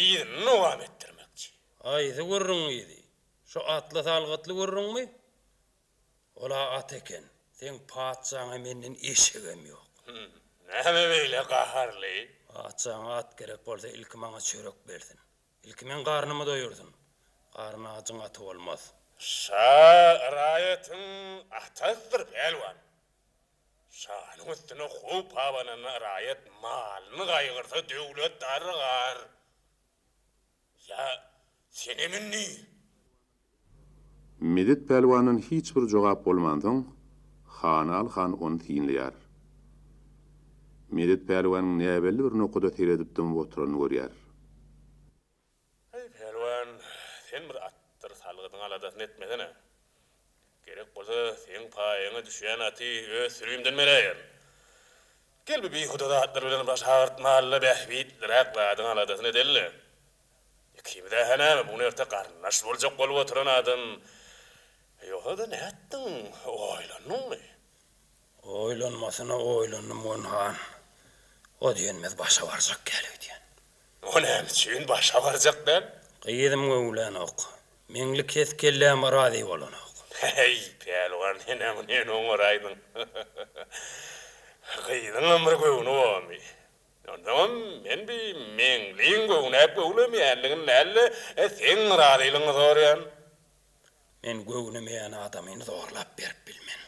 yzyny dowam etdirmekçi. Haýsy gürrüň yzy? Şu atly-salgytly gürrüňmi? Ol-a at eken. Seň patyşaňa menden eşegem ýok. Näme beýle gaharly? Patyşaňa at gerek bolsa ilki maňa çörek bersin. Ilki meň garnymy doýursyn. Garny ajyň aty bolmaz. Şa raýatyň atasydyr, pälwan. Şanyň üstüne howp abananda raýat malyny gaýgyrsa döwlet dargar. Ýa senem indi. Medet pälwandan hiç bir jogap bolmansoň, Hanal han ony synlaýar. Medet pälwanyň näbelli bir nokada seredip dymyp oturanyny görýär. Eý, pälwan, sen bir atdyr salgydyň aladasyny etmesene. Gerek bolsa, seň paýyňa düşýän aty öz sürimden beräýerin. Gel bu bihuda zatlar bilen baş agyrtmaly-da bähbitliräk zadyň aladasyny edeli-le. Ikimiz-ä näme, bu gün erte garyndaş boljak bolup oturan adam. Ýogsa-da nätdiň, oýlandyňmy? Oýlanmasyna oýlandym, han. O diýenimiz başa barjak däl öýdýän. O näme üçin başa barjak däl? Gyzym göwlänok. Meňli kes kelläm razy bolanok. Häý, pälwan, senem muny oňaraýdyň. Gyzyňam bir göwni bormy? Onsoňam men bi Meňliň göwnäp göwnemeýänligini däl-de, seň razylygyňy soraýan. Men göwnemeýän adamyny zorlap berip bilmen.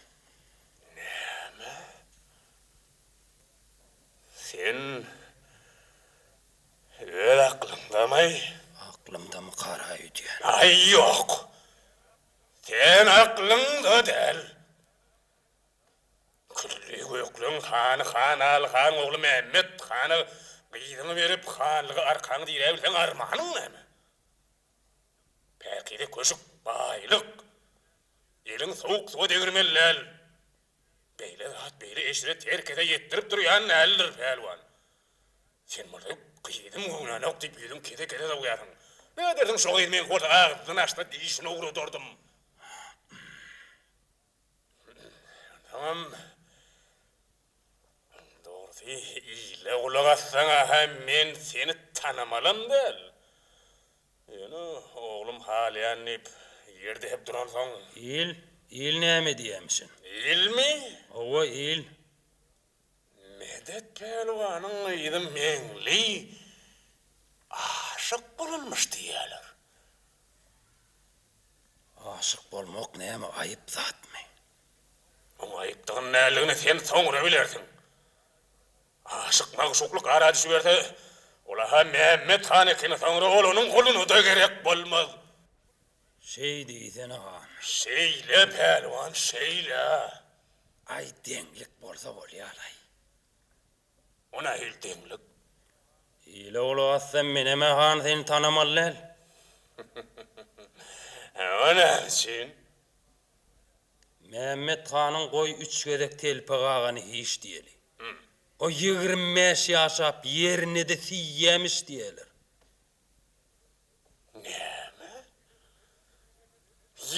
Näme? Sen öz aklyňdamaý? Aklymdamykara öýdýän. Aý, ýok. Sen aklyňda däl. Külli gökleň hany han Aly han ogly Mämmet hana gyzyňy berip hanlygy arkaňy diräbilseň armanyň näme? Päkize köşük, baýlyk. Eliň sowuk suwa degirmeli däl. Beýle zat, beýle eşret her kese ýetdirip durýan däldir, pälwan. Sen bolsa gyzym göwnänok diýip ýüzüň kese-kese sowýarsyň. Nädersiň şo gyz meňki bolsa agzyny açsa dişini owradardym. Onsoňam, dogrusy, ile gulak assaň-a men seni tanamalam däl. Ýöne oglum halýan diýip, ýer depip duransoň. Il, il näme diýýämişin? Ilmi? Hawa, il. Medet pälwanyň gyzy Meňli aşyk bolanmyş diýýäler. Aşyk bolmak näme aýyp zatmy? Oň aýypdygyny däldigini sen soňra bilersiň. Aşyk-magşuklyk ara düşüberse, ol-a Mämmet han ekeni, soňra ol onuň guluna-da gerek bolmaz. Şeý diýsene, han. Şeýle, pälwan, şeýle. Aý, deňlik bolsa bolýa-laý. O nähili deňlik? Ile gulak assam, menem-ä han seni tanamaly däl. O näme üçin? Mämmet hanyň goý üç gezek telpek agany hiç diýeli. O 25 ýaşap ýerine-de siýýämiş diýýäler. Näme?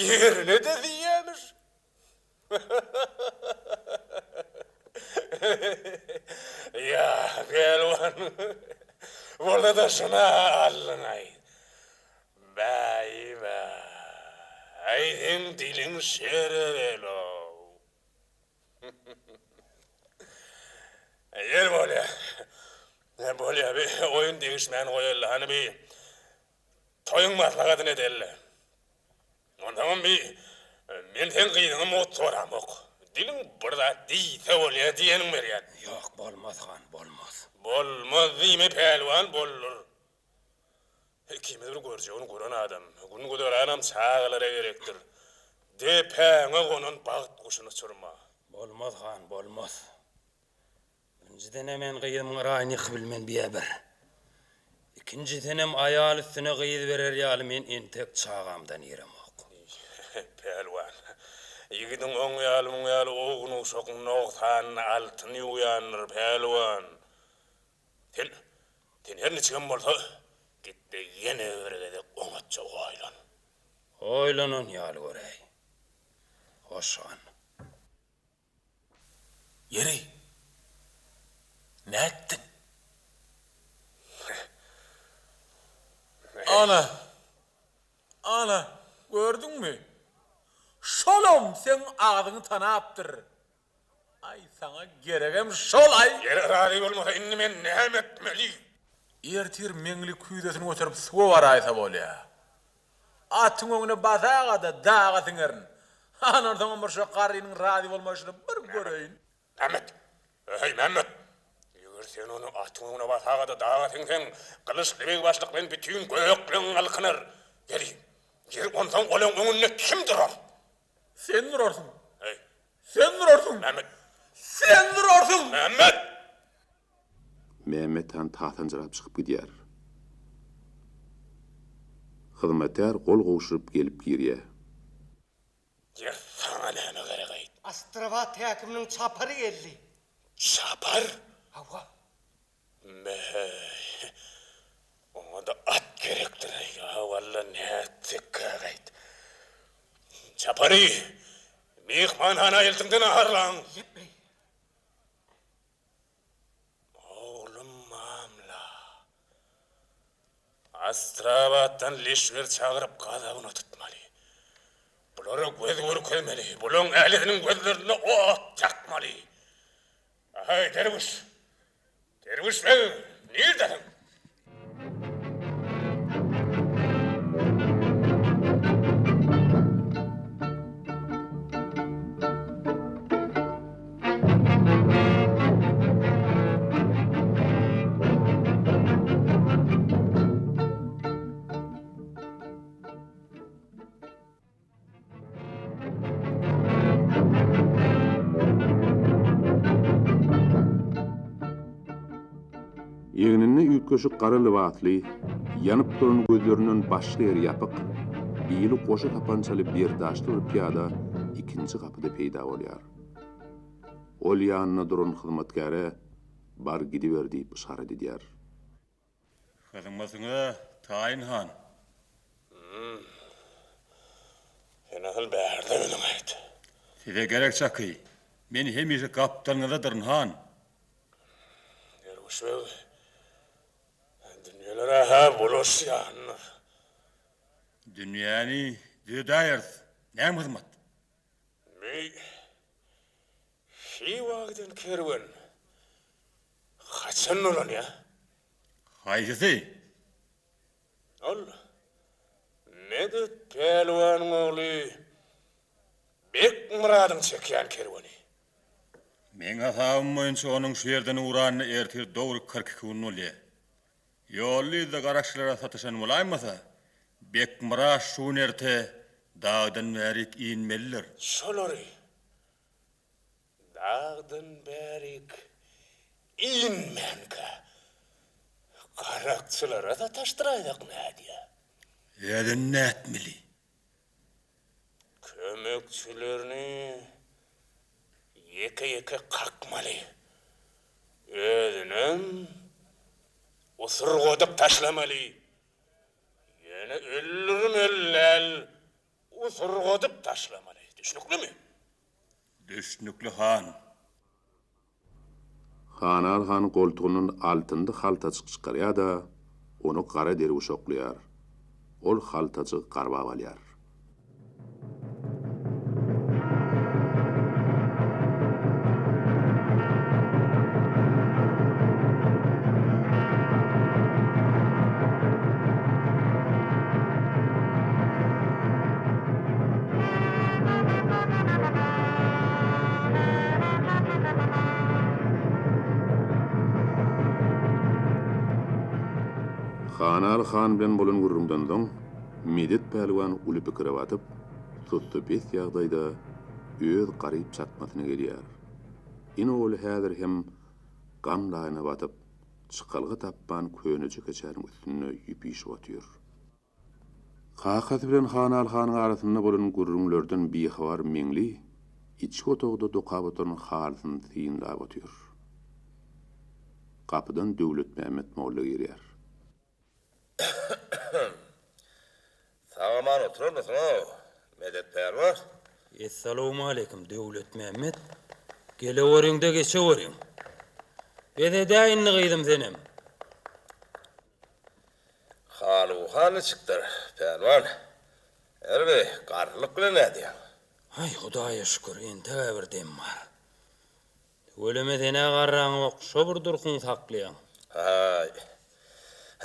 Ýerine-de siýýämiş? Ýa, pälwan, bolsa-da şuna aldyň-aý. Bäý-bä, aý seň diliň şerewel-ow. Ýeri bolýa. Bolýa, bi oýun degişmäni goýaly-la. Hany bi. toýuň maslahatyny edeli-le. Onsoňam bi, men seň gyzyňy mugt soramok. Diliň bir zat diýse bolýa diýeniň berýän. Ýok, bolmaz, han, bolmaz. Bolmaz diýme, pälwan, boldur. Ikimiz bir görjegini gören adam. Gün-güzeranam çagalara gerekdir. Depäňe gonan bagt guşuny uçurma. Bolmaz, han, bolmaz. Birinjiden-ä men gyzymyň yraýyny ýykybilmen biýebir. Ikinjidenem aýal üstüne gyz berer ýaly men entek çagamdan iremok. Pälwan, ýigidiň oň ýaly muň ýaly ownuk-uşakyň nogsanyny altyn ýuwýandyr, pälwan. Sen, sen her niçigem bolsa, git-de ýene bir gezek oňatja oýlan. Oýlanan ýaly göräý. Hoş han. Ýeri, nätdiň? Ana, ana, gördüňmi? Şolam seň agzyňy tanapdyr. Aý, saňa geregem şol-aý! Ýeri, razy bolmasa indi men näme etmeli? Ertir Meňli küýzesini göterip suwa baraýsa bolýa. Atyň öňüne basaga-da daga siňerin. Andan soňam bir şo garrynyň razy bolmaýşyny bir göreýin. Mämmet! Heý, Mämmet! Eger sen ony atyň öňüne basaga-da daga siňseň, Gylyçly beg başlyk bilen bütin gökleň galkynar. Ýeri, ýeri onsoň olaň öňünde kim durar? Sen durarsyň. Heý. Sen durarsyň. Mämmet! Sen durarsyň! Mämmet! Mämmet han tasanjyrap çykyp gidýär. Hyzmatkär gol gowşuryp gelip girýär. Ýer saňa näme gerek-aýt? Astrabat häkiminiň çapary geldi. Çapar? Hawa. Mäý, oňa-da at gerekdir-aý. Ýa walla nätsekkäk-aýt. Çapary myhmanhana eltiň-de naharlaň. Ýepbeý. Oglum mamla. Astrabatdan leşger çagyryp gazabyna tutmaly. Bulara göz görkezmeli. Bulaň ählisiniň gözlerinde ot ýakmaly. Ahaý, derwüş! Derwüş beg, nirdesiň? Egninde üýtgeşik gara lybasly, ýanyp duran gözlerinden başga ýeri ýapyk, bili goşa sapançaly berdaşly bir pyýada ikinji gapyda peýda bolýar. Ol ýanynda duran hyzmatkäre Bar gidiber diýip yşarat edýär. Hyzmatyňyza taýyn han. Hum. Sen asyl bärde özüň aýt. Size gerek çaky, men hemişe gapdalyňyzdadyryn han. Derwüş beg, dünýeler-ä-hä bulaşýandyr. Dünýäni düzedäýeris, näme hyzmat? Meý, Hywa giden kerwen haçan dolanýar? Haýsysy? Ol Medet pälwanyň ogly Bekmyradyň çekýän kerweni. Meň hasabym boýunça onuň şu ýerden ugranyna ertir dogry 42 gün bolýar. Ýolly-yzda garakçylara sataşan bolaýmasa, Bekmyrat şu gün erte dagdan bärik inmelidir. Şolary dagdan bärik inmänkä garakçylara sataşdyraýsak nädýä? Özüni nätmeli? Kömekçilerini ýeke-ýeke kakmaly. Özünem usurgadyp taşlamaly. Ýöne öldürmeli däl, usurgadyp taşlamaly. Düşnüklimi? Düşnükli, han. Hanal han goltugyndan altynly haltajyk çykarýar-da, ony gara derwüşe oklaýar. Ol haltajygy garbap alýar. Hanaly han bilen bolan gürrüňden soň, Medet pälwan uly pikire batyp, sussupes ýagdaýda öz garyp çatmasyna gelýär. Ine ol häzir hem gam laýyna batyp, çykalga tapman köneje keçäniň üstünde ýüpüşip otyr. Kakasy bilen Hanaly hanyň arasynda bolan gürrüňlerden bihabar Meňli içki otagda dokap oturan halysyny synlap otyr. Gapydan Döwletmämmet molla girýär. Sag-aman oturarmysyň-ow, Medet pälwan? Essalawmaleýkim, Döwletmämmet. Geleweriň-de geçeweriň. Bes edäý indi gyzym senem. Haly-hal niçikdir, pälwan? Erbi, garrylyk bilen nädýäň? Aý, Hudaýa şükür, entek-ä bir dem bar. Tüweleme sen-ä garraňok, şo bir durkuňy saklaýaň. Haý,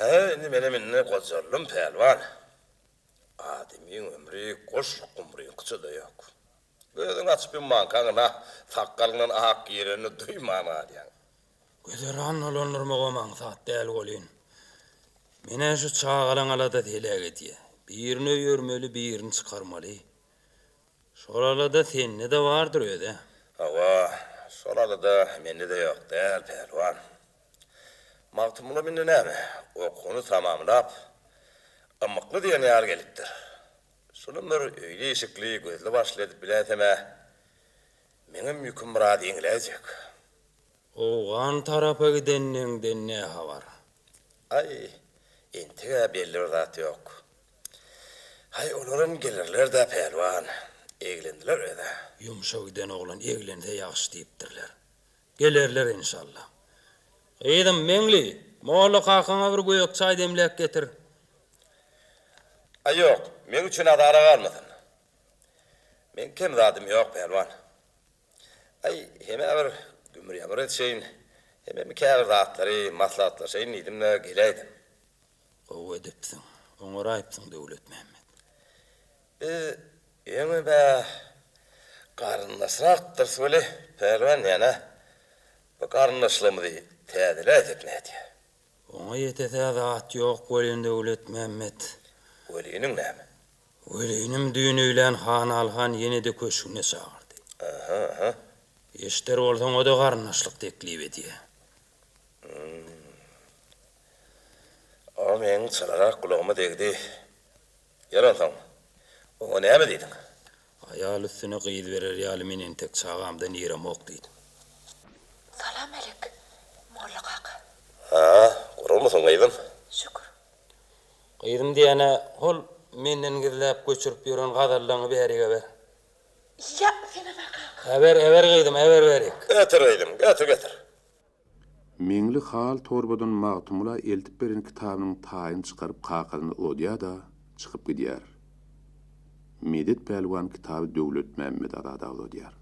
hä, indi menem indi gojaldym, pälwan. Adamyň ömri goş gumryňkyça-da ýok. Gözüňi açyp ýummankaň, ynha, sakgalyňdan ak girenini duýman galýaň. Güzeran dolandyrmagam aňsat däl welin, men-ä şu çagalaň aladasy heläk edýä. Birini öýermeli, birini çykarmaly. Şol alada sende-de bardyr öz-ä. Hawa, şol alada mende-de ýok däl, pälwan. Magtymgulam indi näme, okuwyny tamamlap, ymykly diýen ýaly gelipdir. Şunam bir öýli-işikli, gözli-başly edip biläýsem-ä, meňem ýüküm biraz ýeňiläýjek. Owgan tarapa gidenleňden nä habar? Aý, entek-ä belli bir zat ýok. Haý, olaram gelerler-dä, pälwan. Eglendiler öz-ä. Ýumşa giden oglan eglense ýagşy diýipdirler. Gelerler enşalla. Gyzym, Meňli, molla kakaňa bir gök çaý demläp getir. Aý, ýok, meň üçin azara galmasyn. Meň kem zadym ýok, pälwan. Aý, hem-ä bir gümür-ýamyr edişeýin, hemem käbir zatlary maslahatlaşaýyn diýdim-de geläýdim. Gowy edipsiň. Oňaraýypsyň, Döwletmämmet. Biz öňem-ä garyndaşrakdyrys weli, Pälwan ýene bu garyndaşlygymyzy täzeläýsek nädýä? Oňa ýetese zat ýok welin Döwletmämmet. Weliniň näme? Welinim düýn öýlän Hanaly han ýene-de köşgüne çagyrdy. Aha, aha. Eşder bolsaň o-da garyndaşlyk teklip edýä. Hum. O meň çalarak gulagyma degdi. Ýör onsoň, oňa näme diýdiň? Aýal üstüne gyz berer ýaly men entek çagamdan iremok diýdim. Salam-alik, molla kaka. Ha, gurulmysyň gyzym? Şükür. Gyzym diýýän-ä, hol menden gizläp göçürip ýören gazallaňy bärik äber. Ýa, Senaza kaka. Äber, äber gyzym, äber bärik. Getir gyzym, getir, getir. Meňli hal torbadan Magtymgula eltip beren kitabynyň taýyny çykaryp kakasyna uzadýar-da, çykyp gidýär. Medet pälwan kitaby Döwletmämmet Azada uzadýar.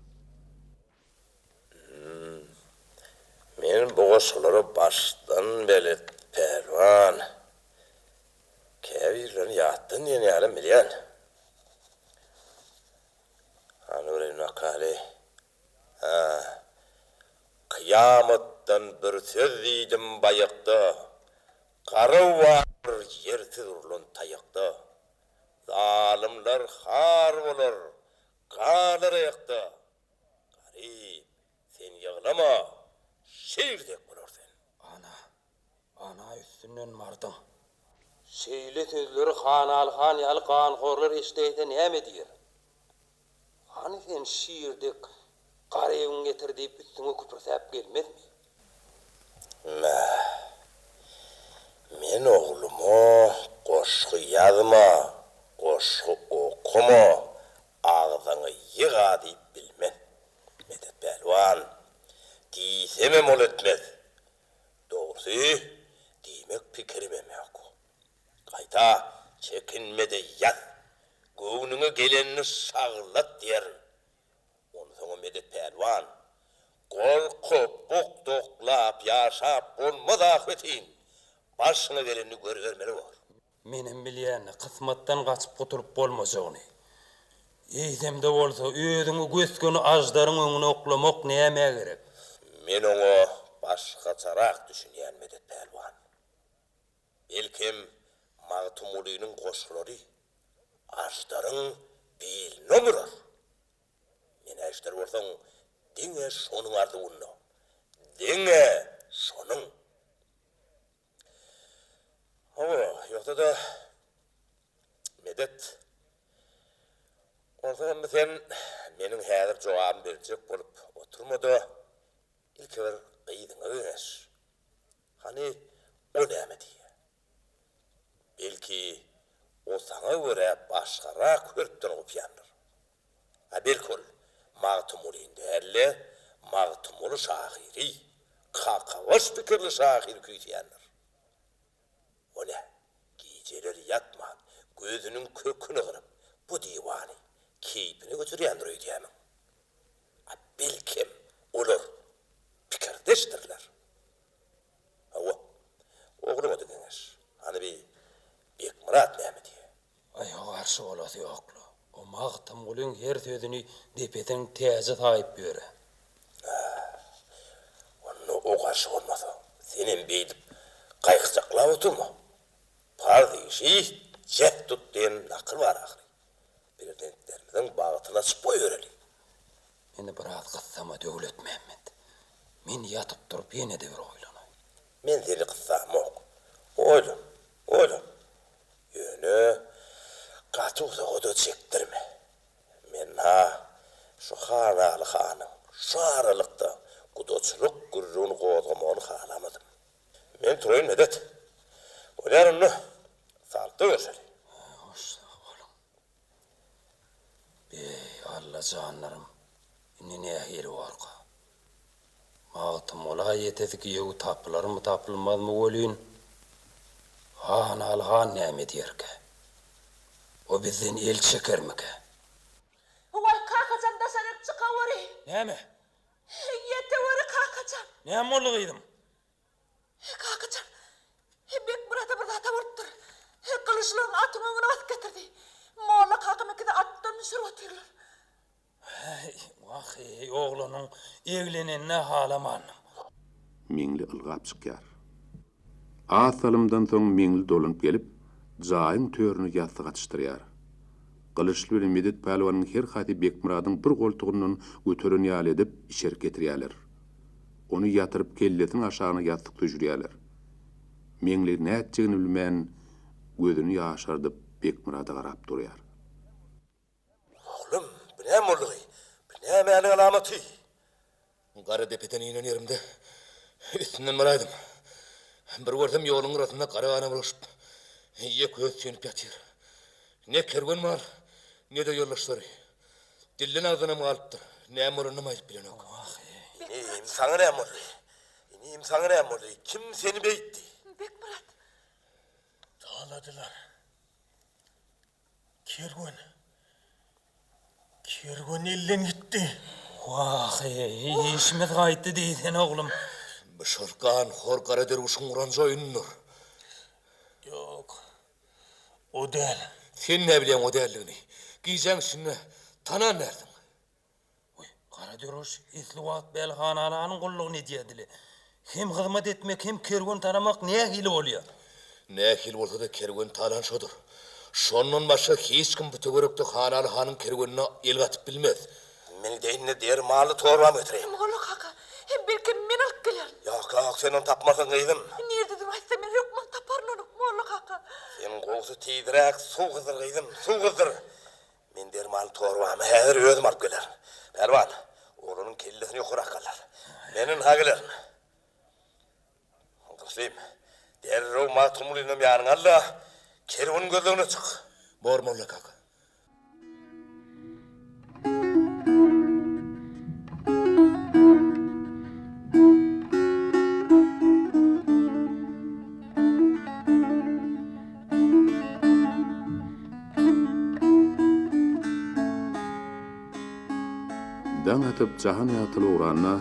Men bu goşgulara başdan belet, pälwan. Käbirlerini ýatdan diýen ýalam bilýän. Hany göreýin bakaly. Hä. Kyýamatdan bir söz diýdim baýakda, Garaw bar ýersiz urlan taýakda. Zalymlar har bolar, galar aýakda. Garyp, sen ýyglama, şir dek bolar sen. Ana, ana üstünden bardyň. Şeýle sözleri Hanaly han ýaly ganhorlar eşidäýse näme diýer? Hany sen şir dek garybyň getir diýip üstüňe küpürsäp gelmezmi? Mä, men ogluma goşgy ýazma, goşgy okama, agzyňy ýyga diýip bilmen. Medet pälwan, diýsemem ol etmez. Dogrusy, diýmek pikirimem ýok. Gaýta, çekinme-de ýaz, göwnüňe gelenini şaglat diýerin. Onsoňam Medet pälwan, Gorkup, bukdaklap ýaşap bolmaz ahbetin, başyňa gelenini görübermeli bor. Menem bilýän-de, kysmatdan gaçyp gutulyp bolmajagyny. Eýsem-de bolsa, özüňi gös-göni aždaryň öňüne oklamak nämä gerek? Men oňa başgaçarak düşünýän, Medet pälwan. Belkem. Magtymgulynyň goşgulary aždaryň biline omurar. Men äşder bolsaň, diňe şonuň arzuwynda. Diňe şonuň. Hawa, ýogsa-da, Medet, onsoň indi sen meniň häzir jogabymy berjek bolup oturma-da, ilki bir gyzyňa geňeş. Hany, o näme diýýär? Belki, o saňa görä başgarak hörpden gopýandyr. A belki ol Magtymgulyny däl-de, Magtymguly şahyry, kakabaş pikirli şahyry küýseýändir. O nä, gijeler ýatman, gözüniň köküni gyryp, bu diwany keýpine göçürýändir öýdýämiň? A belkem, olar pikirdeşdirler. Hawa, ogluňa-da geňeş. Hany bi Bekmyrat näme diýýär? Aý, o garşy bolasy ýok-la. O Magtymgulyň her sözüni depesiniň täji saýyp ýör-ä. Hä, onda o garşy bolmasa, senem beýdip gaýgyjaklap oturma. Parz işi jäht tut diýen nakyl bar ahyry. Perzentlerimiziň bagtyny açyp goýbereli. Meni biraz gyssama, Döwletmämmet. Men ýatyp-turup ýene-de bir oýlanaýyn. Men seni gyssamok. Oýlan, oýlan. Ýöne gaty uzaga-da çekdirme. Men-ha şu Hanaly hanyň şu aralykda gudaçylyk gürrüňini gozgamagyny halamadym. Men turaýyn, Medet. Bolýar onda, saglykda görşeli. Hoş sag boluň. Beý, Alla janlarym, indi nähili borka? Magtymgula ýetesi giýew tapylarmy, tapylmazmy welin, Hanaly han näme diýerkä? O bizden el çekermikä? Waý, kakajan daşaryk çykaweri! Näme? Ýeteweri, kakajan! Näme boldy gyzym? Kakajan, Bekmyrada bir zat-a bolupdyr. Gylyçlaryny atyň öňüne basyp getirdi. Molla kakam ikisi atdan düşürip otyrlar. Häý, wah-eý, oglanyň eglenenini halamandym. Meňli ylgap çykýar. Az salymdan soň Meňli dolanyp gelip, jaýyň törüne ýassyk atyşdyrýar. Gylyçly bilen Medet pälwanyň her haýsy Bekmyradyň bir goltugyndan göteren ýaly edip, içerik getirýärler. Ony ýatyryp kellesiniň aşagyna ýassyk süýşürýärler. Meňli nätjegini bilmän, gözüni ýaşardyp Bekmyrada garap durýar. Oglum, bu näme boldugy? Bu nämäniň alamaty? Garadepeden inen ýerimde üstünden baraýdym. Bir görsem ýoluň gyrasynda gara gana bulaşyp, ýek özi süýnüp ýatyr. Ne kerwen bar, ne-de ýoldaşlary. Dilden agzynam galypdyr. Näme bolanynam aýdyp bilenok. Inim, saňa näme boldy? Inim, saňa näme boldy? Kim seni beýtdi? Bekmyrat. Taladylar. Kerwen. Kerwen elden gitdi. Wah-eý, işimiz gaýtdy diýsene, oglum. Bu şol ganhor gara derwüşiň guran joýunydyr. Ýok, o däl. Sen näbilýäň o däldigini? Gijäň içinde tanan dälsiň. Wiý, Gara derwüş esli wagt bäri Hanalanyň gullugyny edýärdi-le. Hem hyzmat etmek, hem kerwen talamak nähili bolýar? Nähili bolsa-da kerwen talan şodur. Şondan başga hiç kim bu töwerekde Hanaly hanyň kerwenine el gatyp bilmez. Men gideýin-de dermanly torbamy getireýin. Molla kaka, belkem men alyp gelerin. Ýok, ýok, sen ony tapmarsyň gyzym. Nirededigini aýtsa men hökman taparyn ony, molla kaka. Sen gowusy tizräk suw gyzdyr gyzym, suw gyzdyr. Men dermanly torbamy häzir özüm alyp gelerin. Pälwan, oglanyň kellesini ýokarak galdyr. Men ynha gelerin. Gylyçlym, derrew Magtymgulynam ýanyňa al-da, kerweniň gözlegine çyk. Bor, molla kaka. Daň atyp, jahan ýagtylyp ugranda,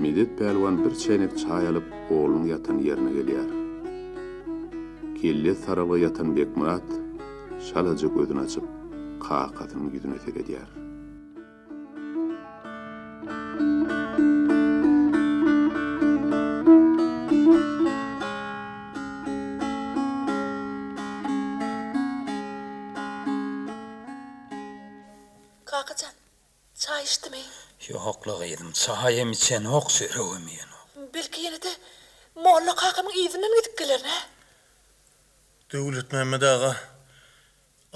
Medet pälwan bir çäýnek çaý alyp, oglunyň ýatan ýerine gelýär. Kellesi saralgy ýatan Bekmyrat çalaja gözüni açyp, kakasynyň ýüzüne seredýär. Kaka jan, çaý içdimi? Ýok-la gyzym, çaýam içenok, çöregem iýenok. Belki ýene-de molla kakamyň yzyndan gidip gelerin, hä? Döwletmämmet aga,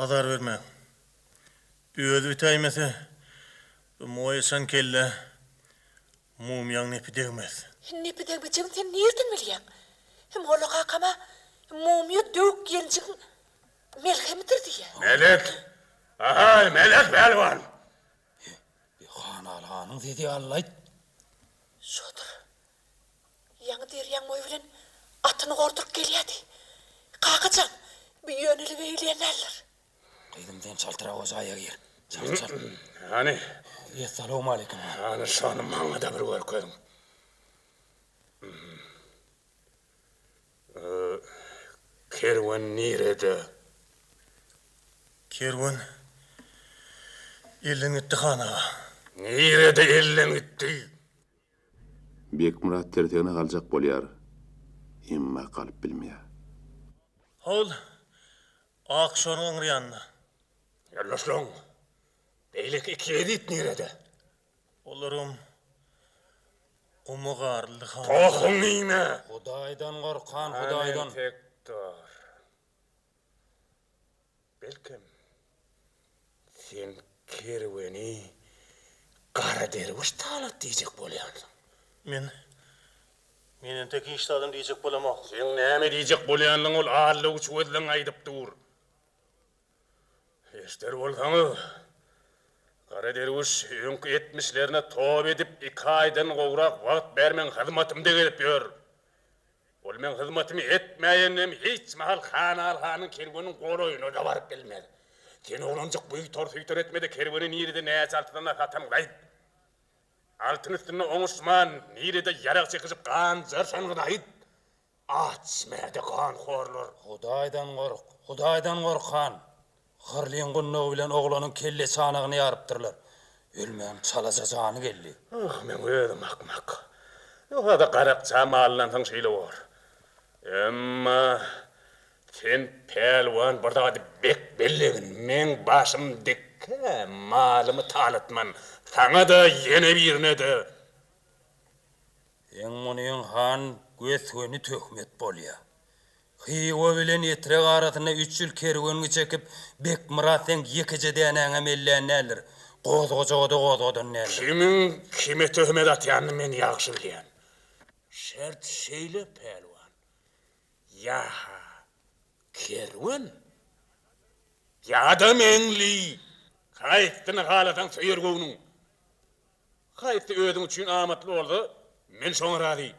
azar bermäň. Özi bitäýmese, bu moýaçan kellä mumyýaň nepi degmez. Nepi degmejegini sen nirden bilýäň? Molla kakam-a mumyýa döwük ýenjigiň melhemidir diýýä. Melek! Ahaý, Melek pälwan! He, bi Hanaly hanyň sesi ýaly-laýt. Şodur. Ýaňy derýaň boýy bilen atyny gorduryp gelýädi. Kaka jan, bi ýönelige eýleýän däldir. Gyzym sen çaltrak o jaýa gir. Çalt çalt. Hany? Essalawmaleýkim han. Hany şony maňa-da bir görkeziň. Kerwen nirede? Kerwen elden gitdi han aga. Nirede elden gitdi? Bekmyrat tirsegine galjak bolýar, emma galyp bilmeýär. Hol, ak şoruň aňry ýanynda. Ýoldaşlaň, beýleki iki ýezit nirede? Olaram guma garyldy, han. Pohuň iýme! Hudaýdan gork, han, Hudaýdan. Hany entek dur. Belkem, sen kerweni Gara derwüş talat diýjek bolýansyň? Men, men entek hiç zadam diýjek bolamok. Seň näme diýjek bolýanyňy ol allawüç gözleň aýdyp dur. Eşder bolsaňyz, Gara derwüş öňki etmişlerine toba edip iki aýdan gowrak wagt bäri meň hyzmatymda gezip ýör. Ol meň hyzmatymy etmäýenem hiç mahal Hanaly hanyň kerweniniň golaýyna-da baryp bilmez. Sen oglanjyk buýtar-suýtar etme-de kerweni nirede näçe altyna satanyňyzy aýt. Altyn üstünde oňuşman, nirede ýarag çekişip gan jarşanyňyzy aýt. Aç mäde ganhorlar. Hudaýdan gork, Hudaýdan gork, han! Hyrlyň gundagy bilen oglanyň kelle çanagyny ýarypdyrlar. Ölmän çalaja jany geldi. Ah, meň özüm akmak. Ýogsa-da garakça mallansaň şeýle bor. Emma sen pälwan bir zady bek bellegin, meň başym dikkä malymy talatman, saňa-da, ýene birine-de. Seň munyň han gös-göni töhmet bolýa. Hywa bilen Etrek arasynda üç ýyl kerwengi çekip, Bekmyrat seň ýekeje dänäňem ellän däldir, gozgajaga-da gozgadan däldir. Kimiň kime töhmet atýanyny men ýagşy bilýän. Şert şeýle, pälwan. Ýa-ha kerwen, ýa-da Meňli. Haýsyny halasaň söýer göwnüň. Haýsy özüň üçin amatly bolsa, men şoňa razy.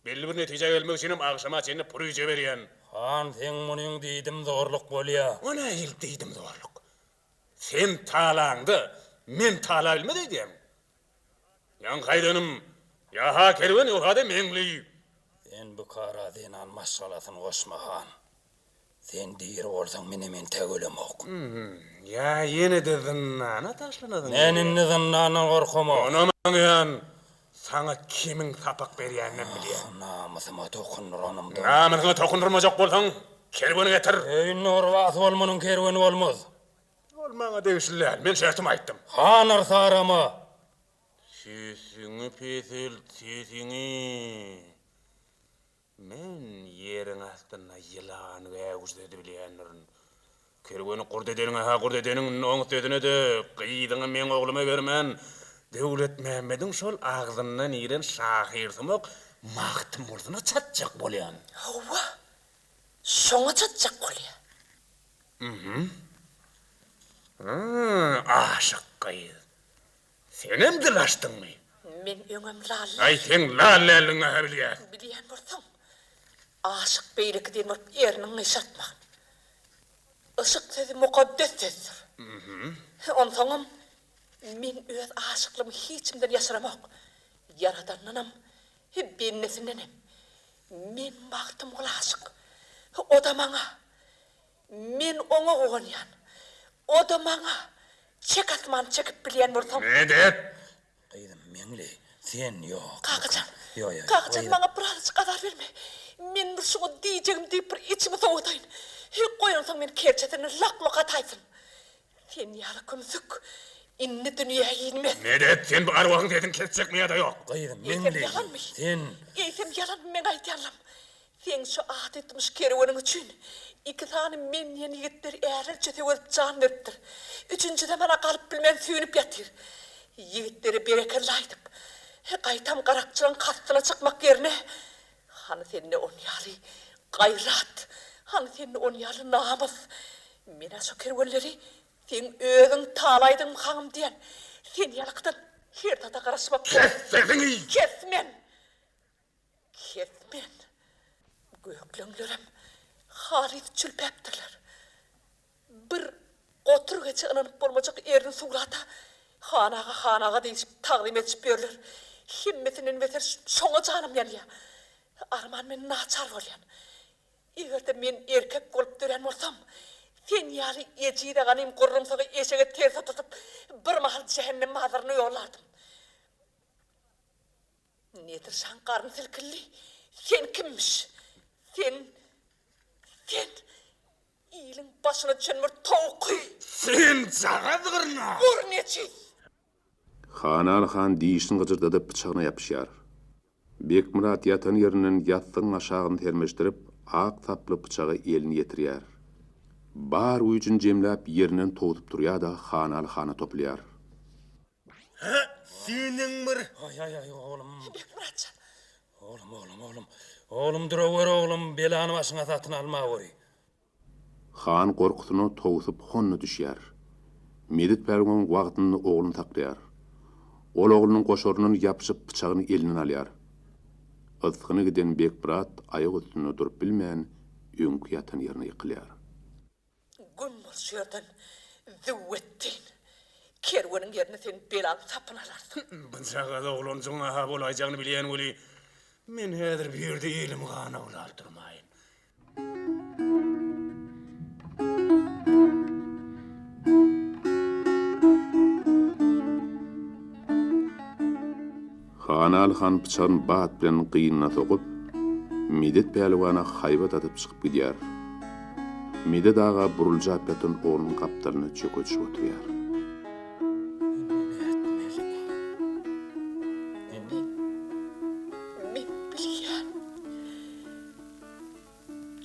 Belli bir netijä gelmek üçinem agşama çenli puryja berýän. Han, seň munyň diýdim zorluk bolýa. O nähili diýdim zorluk? Sen talaňda, men talabilmez öýdýäňmi? Ýaňky aýdanym, ýa-ha kerwen, ýogsa-da Meňli. Sen bu kara zenan maşgalasyny goşma, han. Sen diri bolsaň menem entäk ölemok. Ýa ýene-de zyndana taşlanasyň Men indi zyndandan gorkamok. Onam aňýan, saňa kimiň sapak berýäninem bilýän. Ah, namysyma dokundyranymda. Namysyňa dokundyrmajak bolsaň, kerweni getir. Öýünde urbasy bolmanyň kerweni bolmaz. Ol maňa degişli däl, men şertimi aýtdym. Han yrsarama. Sesiňi peselt, sesiňi. Men ýeriň astynda ýylan gäwüşdedi bilýändirin. Kerweni gurt edeniňe-hä gurt edeniň, indi oň sözüne-de gyzyňy meň ogluma bermän, Döwletmämmediň şol agzyndan iren şahyrsumak Magtymgulsyna çatjak bolýan. Hawa, şoňa çatjak bolýa. Mhm. Hä, aşyk gyz. Senem dil açdyňmy? Men öňem lal Aý, seň lal däldigiňi-hä bilýäs. Bilýän bolsaň, aşyk beýleki diýen bolup erniňi gyşartmagyn. Yşk sözi mukaddes sözdür. Onsoňam, men öz aşyklygymy hiç kimden ýaşyramok. Ýaradandanam, bendesindenem. Men Magtymgula aşyk. O-da maňa. Men oňa guwanýan. O-da maňa. Çek asmany çekip bilýän bolsaň. Medet! Gyzym, Meňli, sen ýok. Kakajan, Ýok, ýok, Kakajan, gyzym. maňa birazajyk azar berme. Men bir şuňa diýjegimi diýip bir içimi sowadaýyn. Goýansoň meni kerçesine lak-luk ataýsyn. Sen ýaly kümsük. Indi dünýä inmez. Medet, sen bu arwahyň sesini kesjekmi ýa-da ýok? Gyzym, Eýsem Meňli, ýalanmy? sen. Eýsem ýalanmy meň aýdýanlam? Seň şu at etmiş kerweniň üçin iki sany men diýen ýigitler ärlerçe söwezip jan beripdir. Üçünjisem ana galyp bilmän süýnüp ýatyr. Ýigitlere berekella aýdyp, gaýtam garakçylaryň kastyna çykmak ýerine, hany sende on ýaly gaýrat, hany sende on ýaly namys? Men-ä şo kerwenleri seň özüň talaýdyňmy haňym diýen. Sen ýalykydan her zada garaşmak Kes sesiňi! Kes men! Kesmen. Gökleňlerem halys çülpäpdirler. Bir gotur geçä ynanyp bolmajak erni suwlata Han aga, han aga diýşip tagzym edişip ýörler. Hemmesinden beter şoňa janym ýanýa. Arman men naçar bolýan. Eger-de men erkek bolup dörän bolsam, sen ýaly ejize ganym gurrumsagy eşege ters oturdyp, birmahal jähennem bazaryna ýollardym. Nedir şaň garny silkildi. Sen kimmiş? Sen, sen iliň başyna düşen bir towky! Sen jagaz gyrnak! Bur nejis! Hanaly han dişini gyjyrdadyp pyçagyna ýapyşýar. Bekmyrat ýatan ýerinden ýassygyň aşagyny sermeşdirip, ak saply pyçaga elini ýetirýär. Bar güýjüni jemläp ýerinden towsup turýar-da Hanaly hana topulýar. Hä, seniň bir. Aý, aý, aý, oglum. Bekmyrat jan. Oglum, oglum, oglum. Oglum, durawer, oglum, belany başyňa satyn almaweri. Han gorkusyna towsup honda düşýär. Medet pälwan wagtynda ogluny saklaýar. Ol oglunyň goşaryndan ýapyşyp pyçagyny elinden alýar. Ysgyny giden Bekmyrat aýak üstünde durup bilmän öňki ýatan ýerine ýykylýar. Güm bol şu ýerden, züwwetdin! Kerweniň ýerine sen belaň sapyny alarsyň. Bujagaz oglanjygyň-a bolaýjagyny bilýän weli, men häzir bu ýerde elimi gana bulap durmaýyn. Hanaly han pyçagyny bat bilen gynyna sokup, Medet pälwana haýbat atyp çykyp gidýär. Medet aga buruljap ýatan oglunyň gapdalynda çöke düşüp oturýar. Indi nätmeli? Indi? Men bilýän.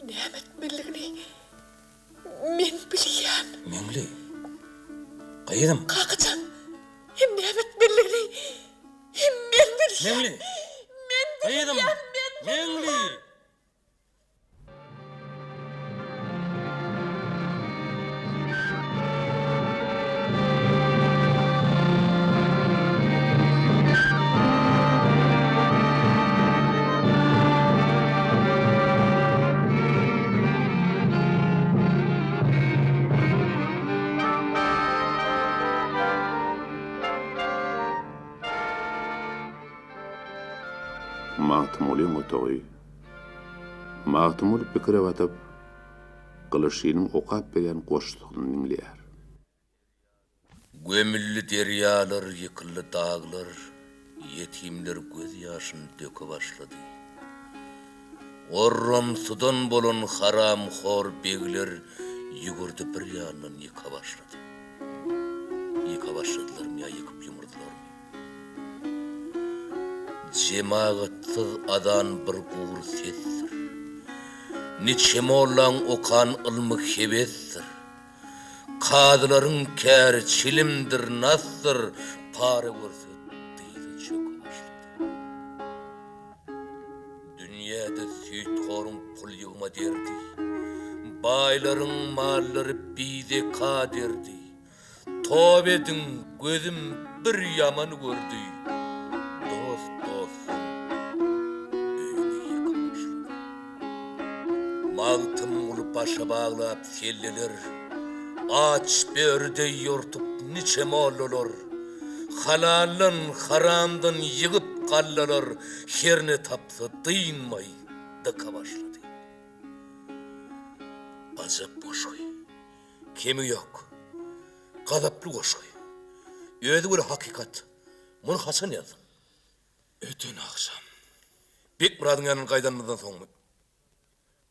Näme etmelidigini men bilýän. Meňli, gyzym. Kakajan, hem näme etmelidigini hem men bilýän. Meňli, Men gyzym, bilýän, men Meňli! Magtymgulyň otagy. Magtymguly pikire batyp, Gylyçlynyň okap berýän goşgusyny diňleýär. Gömüldi derýalar, ýykyldy daglar, Ýetimler göz ýaşyn döke başlady. Orramsydan bolan haramhor begler Ýüwürdi bir ýandan ýyka başlady. Ýyka başladylarmy ýa ýykyp ýumurdylarmy? Jemagatsyz azan bir gury sesdir. Niçe mollaň okan ylmy hebesdir. Kazylaryň käri çilimdir, nasdyr, para görse dyza çöke başlady. Dünýäde süýthoryň pul ýygma derdi, baýlaryň mallary bizeka derdi. Toba ediň, gözüm bir ýaman gördi, dost dostuň öýüni ýyka başlady. Magtymguly başa baglap selleler, Aç böri deý ýortup niçe mollalar, Halaldan, haramdan ýygyp gallalar, Herne tapsa dynmaý dyka başlady. Ajap goşgy. Kemi ýok. Gazaply goşgy. Özi weli hakykat. Muny haçan ýazdyň? Öten agşam. Bekmyradyň ýanyndan gaýdanymyzdan soňmy?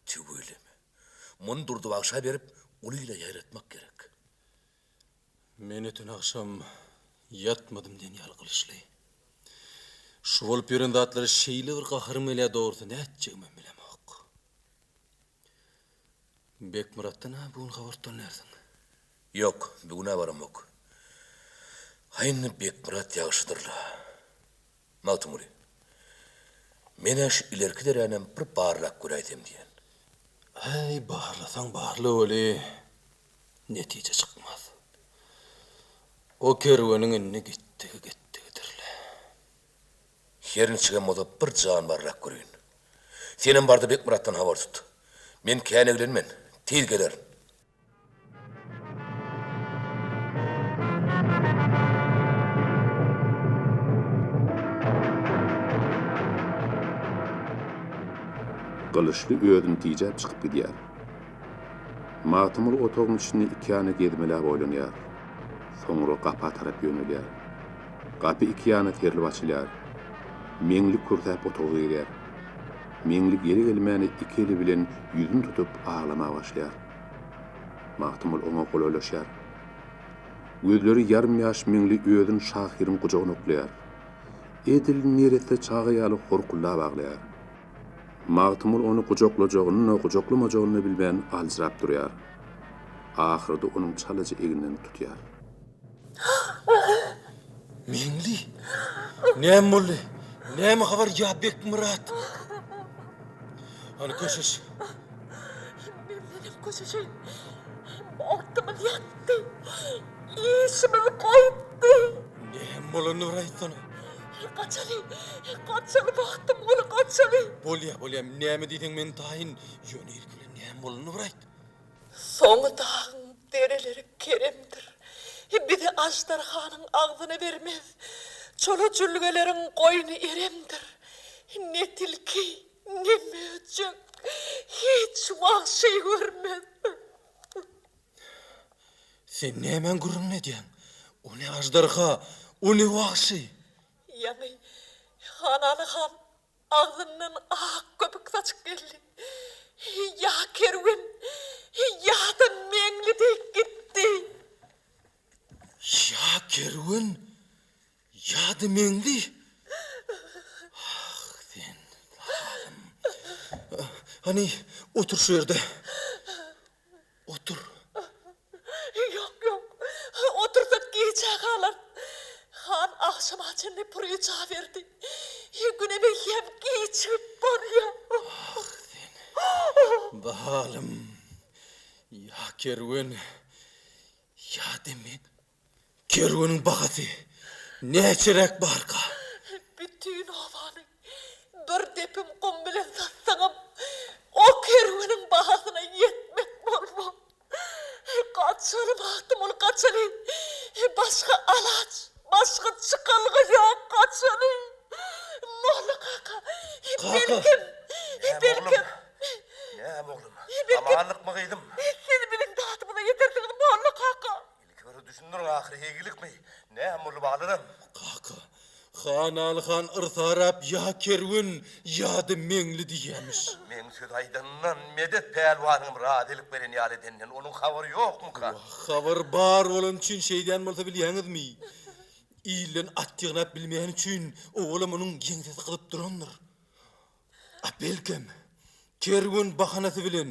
Tüweleme. Muny Durdy bagşa berip, uly ile ýaýratmak gerek. Men öten agşam. Ýatmadym diýen ýaly Gylyçly. Şu bolup ýören zatlara şeýle bir gaharym gelýär dogrusy nätjegimem bilemok. Bekmyratdan-a bu gün habar tutan dälsiň. Ýok, bu gün-ä baramok. Haý indi Bekmyrat ýagşydyr-la. Magtymguly, men-ä şu ilerki deränem bir barlap göräýsem diýýän. Häý, barlasaň barla weli, netije çykmaz. O kerweniň indi gitdigi gitdigidir-le. Her niçigem bolsa bir jan barlap göreýin. Senem bar-da Bekmyratdan habar tut. Men kän eglenmen, tiz gelerin. Gylyçly özüni tijäp çykyp gidýär. Magtymguly otagyň içinde ikiýana gezmeläp oýlanýar. Soňra gapa tarap ýönelýär. Gapy ikiýana serlip açylýar. Meňli kürsäp otaga girýär. Meňli gele-gelmäne iki eli bilen ýüzüni tutup aglamaga başlaýar. Magtymguly oňa golaýlaşýar. Gözleri ýarym-ýaş Meňli özüni şahyryň gujagyna oklaýar. Edil neresse çaga ýaly horkuldap aglaýar. Magtymguly ony gujaklajagyny-da, gujaklamajagyny-da bilmän aljyrap durýar. Ahyrda onuň çalaja egninden tutýar. Meňli! Näme boldy? Näme habar ýa Bekmyrat? Hany köşeş. Mendenem köşeşeýin. Bagtymyz ýatdy. Işimiz gaýtdy. Näme bolanyny bir aýtsana. Gaçaly. Gaçaly Bagtymguly, gaçaly. Bolýa, bolýa. Näme diýseň men taýyn. Ýöne ilki bilen näme bolanyny bir aýt. Soňy dagyň dereleri keremdir. Bizi aždarhanyň agzyna bermez. Çola jülgeleriň goýny eremdir. Ne tilki, ne möjek, hiç wagşy görmez. Sen nämäň gürrüňini edýäň? O ne aždarha, o ne wagşy? Ýaňy Hanaly han Agzyndan ak köpük saçyp geldi. Ýa kerwen, ýa-da Meňli diýip gitdi. Ýa kerwen, ýa-da Meňli. Ah, sen zalym. Hany, otur şu ýerde. Otur. Ýok, ýok. Otursak gijä galarys. Han agşama çenli puryja berdi. Günem eýýäm giçigip barýar. Ah, sen zalym. Ýa kerwen, ýa-da men. Kerweniň bahasy näçeräk barka? Bütin obany bir depim gum bilen satsaňam, o kerweniň bahasyna ýetmek bolmaz. Gaçaly, Magtymguly, gaçaly. Başga alaç, başga çykalga ýok, gaçaly. Molla kaka, belkem, belkem. Näme oglum? Amanlykmy gyzym? Siz biziň dadymyza ýetersiňiz, molla kaka. Ilki bir düşündiriň ahyry heýgilikmi? Näme boldy balalarym? Kaka, Hanaly han yrsarap ýa kerwen, ýa-da Meňli diýýämiş. Meň söz aýdandan Medet pälwanyňam razylyk beren ýaly edenden onuň habary ýokmuka? Wah, habar bar bolany üçin şeýdýän bolsa bilýäňizmi? Ilden at ýygnap bilmeýäni üçin owalam onuň ýeňsesi gyzyp durandyr. A belkem, kerwen bahanasy bilen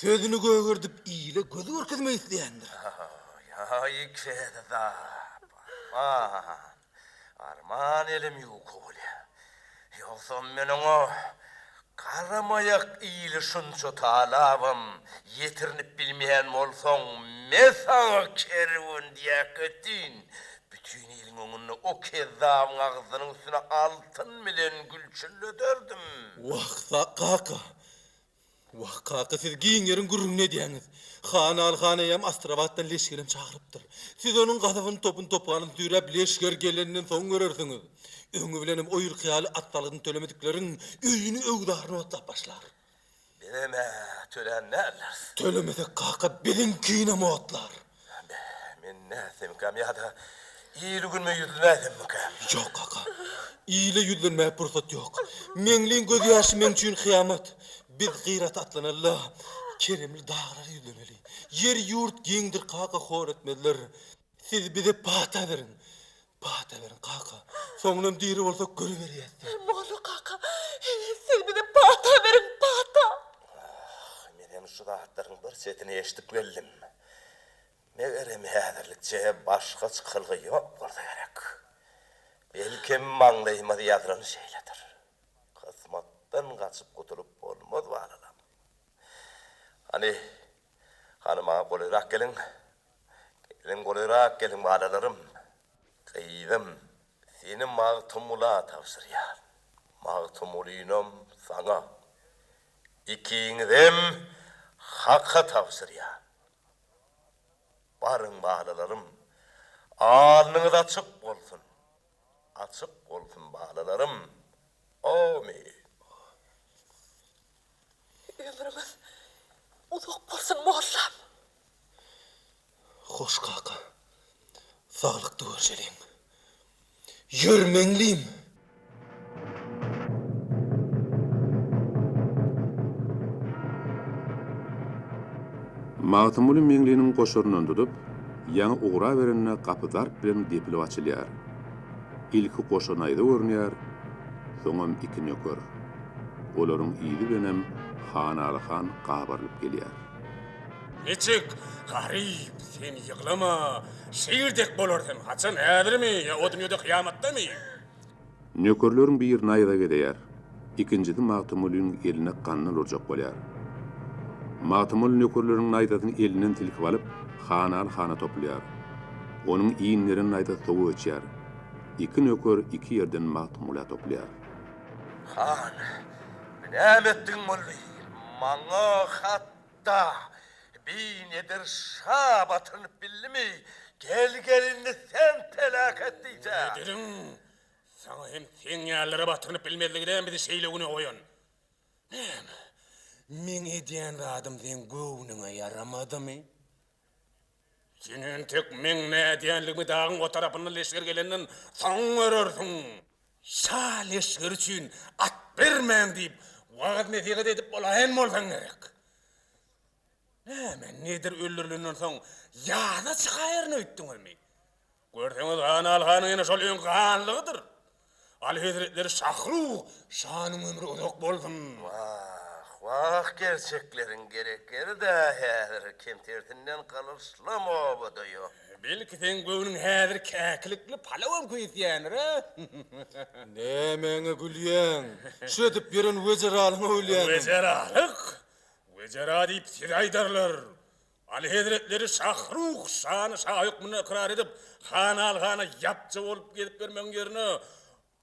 sözüni gögerdip ile göz görkezmek isleýändir. Aý, kezzap, arman, arman elim ýuka bolýar. Ýogsam men oňa garamaýak ili şunça talabam ýetirinip bilmeýän bolsaň, me saňa kerwen diýäketdin, Bütin iliň öňünde o kezzabyň agzynyň üstüne altyn bilen gülçüllederdim. Wah, kaka! Wah, kaka, siz giň ýeriň gürrüňini edýäňiz. Hanaly han eýýäm Astrabatdan leşgerem çagyrypdyr. Siz onuň gazabyny topuny topganyny süýräp, leşger geleninden soň görersiňiz. Öňi bilenem o ýylky ýaly at salgydyny tölemedikleriň öýüni-öwzaryny otlap başlar. Bizem-ä tölän däldiris. Tölemesek kaka biziňkinem otlar. Be, men nätsemkäm ýa-da il-günüme ýüzlenäýsemmikäm? Ýok kaka, ile ýüzlenmäge pursat ýok. Meňliň gözýaşy meň üçin kyýamat. Biz Gyrata atlanaly-da, keremli daglara ýüzleneli. Ýer-ýurt giňdir kaka hor etmezler. Siz bize pata beriň. Pata beriň, kaka. Soňunam diri bolsak görüberýäs-dä. Molla kaka, siz bize pata beriň, pata! Ah, menem şu zatlaryň bir çetini eşidip geldim. Megerem häzirlikçe başga çykalga ýok bolsa gerek. Belkem maňlaýymyz ýazylany şeýledir. Kysmatdan gaçyp gutulyp bolmaz balalam. Hany, hany maňa golaýrak geliň. Geliň golaýrak geliň balalarym. Gyzym, seni Magtymgula tabşyrýan. Magtymgulynam saňa. Ikiňizem Haka tabşyrýan. Baryň balalarym, alnyňyz açyk bolsun. Açyk bolsun balalarym. Amin. Ömrüňiz uzak bolsun mollam. Hoş kaka. Saglykda görşeliň. Ýör Meňlim. Magtymguly Meňliniň goşaryndan tutup, ýaňy ugraberende gapy zarp bilen depilip açylýar. Ilki goşa naýza görünýär, soňam iki nöker. Olaryň yzy bilenem Hanaly han gabarylyp gelýär. Niçik, garyp, sen ýyglama, şir dek bolar sen, haçan, häzirmi ýa o dünýede kyýamatdamy? Nökerleriň biri naýza gezeýär, ikinjisi Magtymgulynyň eline gandal urjak bolýar. Magtymguly nökerleriň naýzasyny elinden silkip alyp, Hanaly hana topulýar. Onuň inderen naýzasy sowa geçýär. Iki nöker iki ýerden Magtymgula topulýar. Han, bu näme etdigiň boldy? Maňa hatda bi Nedir şa batyrynyp bildimi? Gel, gel indi sen peläket diýsä! Nediriň saňa hem seň ýalylara batyrynyp bilmezligi däl bizi şeýle güne goýan. Näme, meň edýän zadym seň göwnüňe ýaramadymy? Sen entek meň nädýänligimi dagyň o tarapyndan leşger gelenden soň görersiň. Şa leşgeri üçin at bermäň diýip, wagyz-nesihat edip bolaýan bolsaň gerek. Näme, Nedir öldürilenden soň ýaza çykaýaryn öýtdüňizmi? Görseňiz, Hanaly hanyň ýene şol öňki hanlygydyr. Aly hezretleri Şahruh şanyň ömri uzak bolsun! Wah, wah, gerçekleriň gerekleri-dä häzir, kemtersinden galyşlam obada ýok. Belki seň göwnüň häzir käkilikli palawam küýseýändir-ä? Nämäňe gülýäň? Şu edip ýören wejeralygyňa gülýäňmi? Wejeralyk? Wejera diýip size aýdarlar. Aly hezretleri Şahruh şany şa hökmünde ykrar edip, Hanalhana ýapja bolup gezip ýörmegiň ýerine,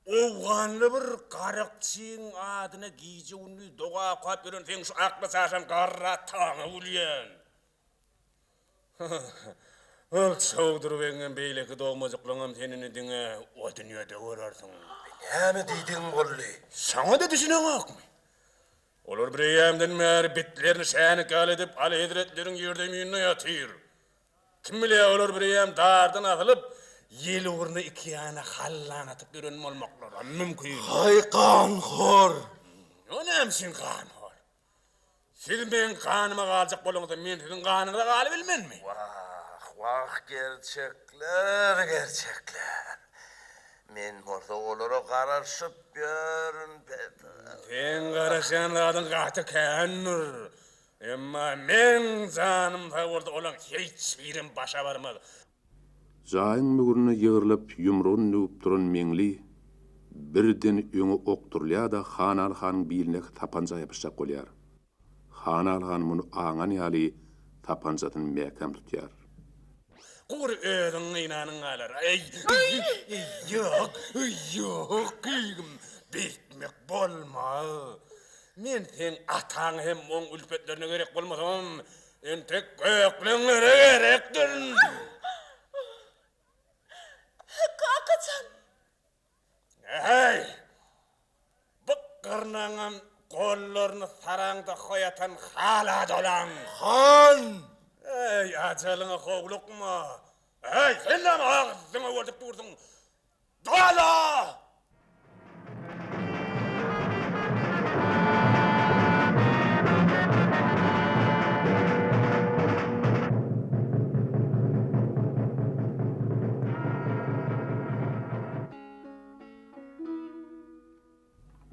owganly bir garakçyň adyna gije-gündiz doga okap ýören seň şu akly çaşan garry ataňa gülýän. Ol Çowdur begiňem, beýleki dogmajyklaňam sen indi diňe o dünýede görersiň. Näme diýdigiň boldy? Şoňa-da düşüneňokmy? Olar bireýýämden bäri bitlerini şänik ýaly edip, Aly hezretleriň ýerzemininde ýatyr. Kim bilýär, olar bireýýäm dardan asylyp, ýel ugruna ikiýana hallan atyp ýören bolmaklaram mümkin. Haý, ganhor! O näme üçin ganhor? Siz meň ganyma galjak bolaňyzda, men siziň ganyňyza galybilmenmi? Wah, wah, gerçekler, gerçekler! Men bolsa olara garaşyp ýörün, Peter. Seň garaşýan zadyň gaty kändir. Emma meň janym sag bolsa, olaň hiç birem başa barmaz. Jaýyň möwrüne ýygrylyp, ýumrugyny döwüp duran Meňli birden öňe okdurylýar-da, Hanaly hanyň bilindäki sapança ýapyşjak bolýar. Hanaly han muny aňan ýaly sapançasyny mäkäm tutýar. Gury özüň gynanyň galar. Eý, ýok, ýok, gyzym, beýtmek bolmaz. Men seň ataň hem oň ülpetlerine gerek bolmasamam, entek gökleňlere gerekdirin. Kakajan! Äý! Bu gyrnaňam gollaryny saraňda hoýatan hala dolan! Han! Äý, ajalyňa howlukma! Äý, sen näme agzyňa öwerdip dursuň? Dola!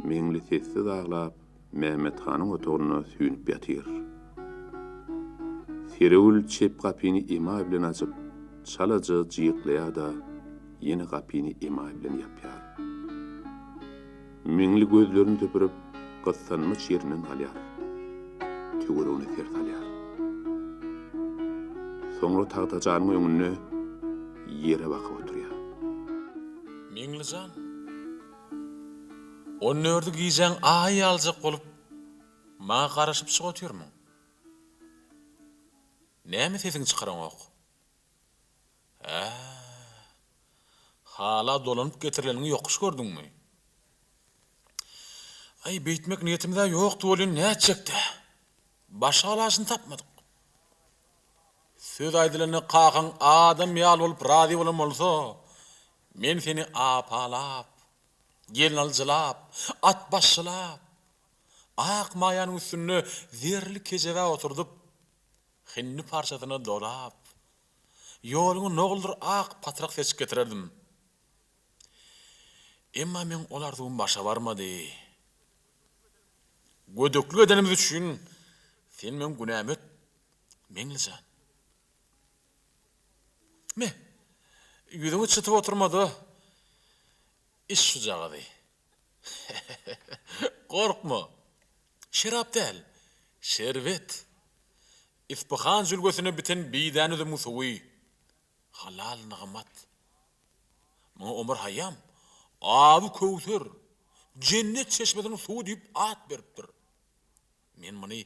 Meňli sessiz aglap, Mämmet hanyň otagynda süýnüp ýatyr. Seregül çep gapyny emaý bilen açyp, çalaja jyklaýar-da, ýene gapyny emaý bilen ýapýar. Meňli gözlerini süpürip, gyssanmaç ýerinden galýar. Töweregine ser salýar. Soňra tagtajanyň öňünde ýere bakyp oturýar. Meňlijan, on dördi gijäň aýy ýaljak bolup, maňa garaşyp çyk otyrmyň? Näme sesiňi çykaraňok? Hä, hala dolanyp getirileniňi ýokuş gördüňmi? Aý, beýtmek niýetimiz-ä ýokdy welin, nätjek-dä? Başga alaçyny tapmadyk. Söz aýdylanda kakaň adam ýaly bolup razy bolan bolsa, men seni apalap, gelnalyjylap, atbaşylap, ak maýanyň üstünde zerli kejebä oturdyp, hindi parçasyna dolap, ýoluňa noguldyr ak patrak seçip getirerdim. Emma meň ol arzuwym başa barmady. Gödeklik edenimiz üçin sen meň günämi öt, Meňlijan. Me, ýüzüňi çytyp oturma-da, iç şujagazy. Gorkma, şerap däl, şerbet. Ispyhan jülgesinde biten bidän üzümiň suwy. Halal nygmat. Muňa Omar Haýýam Aby Köwser, jennet çeşmesiniň suwy diýip at beripdir. Men muny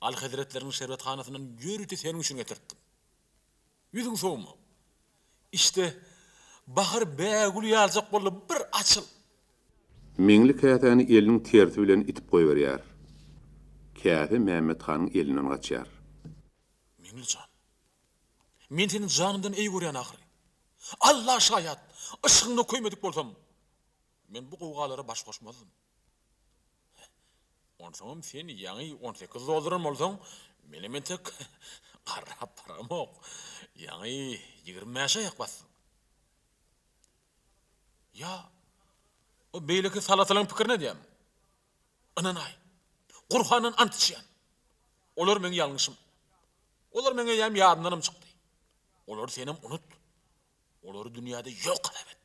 Aly hezretleriniň şerbethanasyndan ýörite seniň üçin getirtdim. Ýüzüň sowma. Içde bahar bägüli ýaljak boldy, bir açyl. Meňli käsäni eliniň tersi bilen itip goýberýär. Käse Mämmet hanyň elinden gaçýar. Meňli jan, men seni janymdan eý görýän ahyry. Alla şaýat, yşgyňda köýmedik bolsam, men bu gowgalara baş goşmazdym. Onsoňam sen ýaňy 18 dolduran bolsaň, menem entek garrap baramok. Ýaňy ýigrimi bäşe aýak basdym. Ýa, o beýleki salasalaň pikirini edýämiň? Ynanaý, Gurhandan ant içýän. Olar meň ýalňyşym. Olar meň eýýäm ýadymdanam çykdy. Olary senem unut. Olary dünýäde ýok hasap et.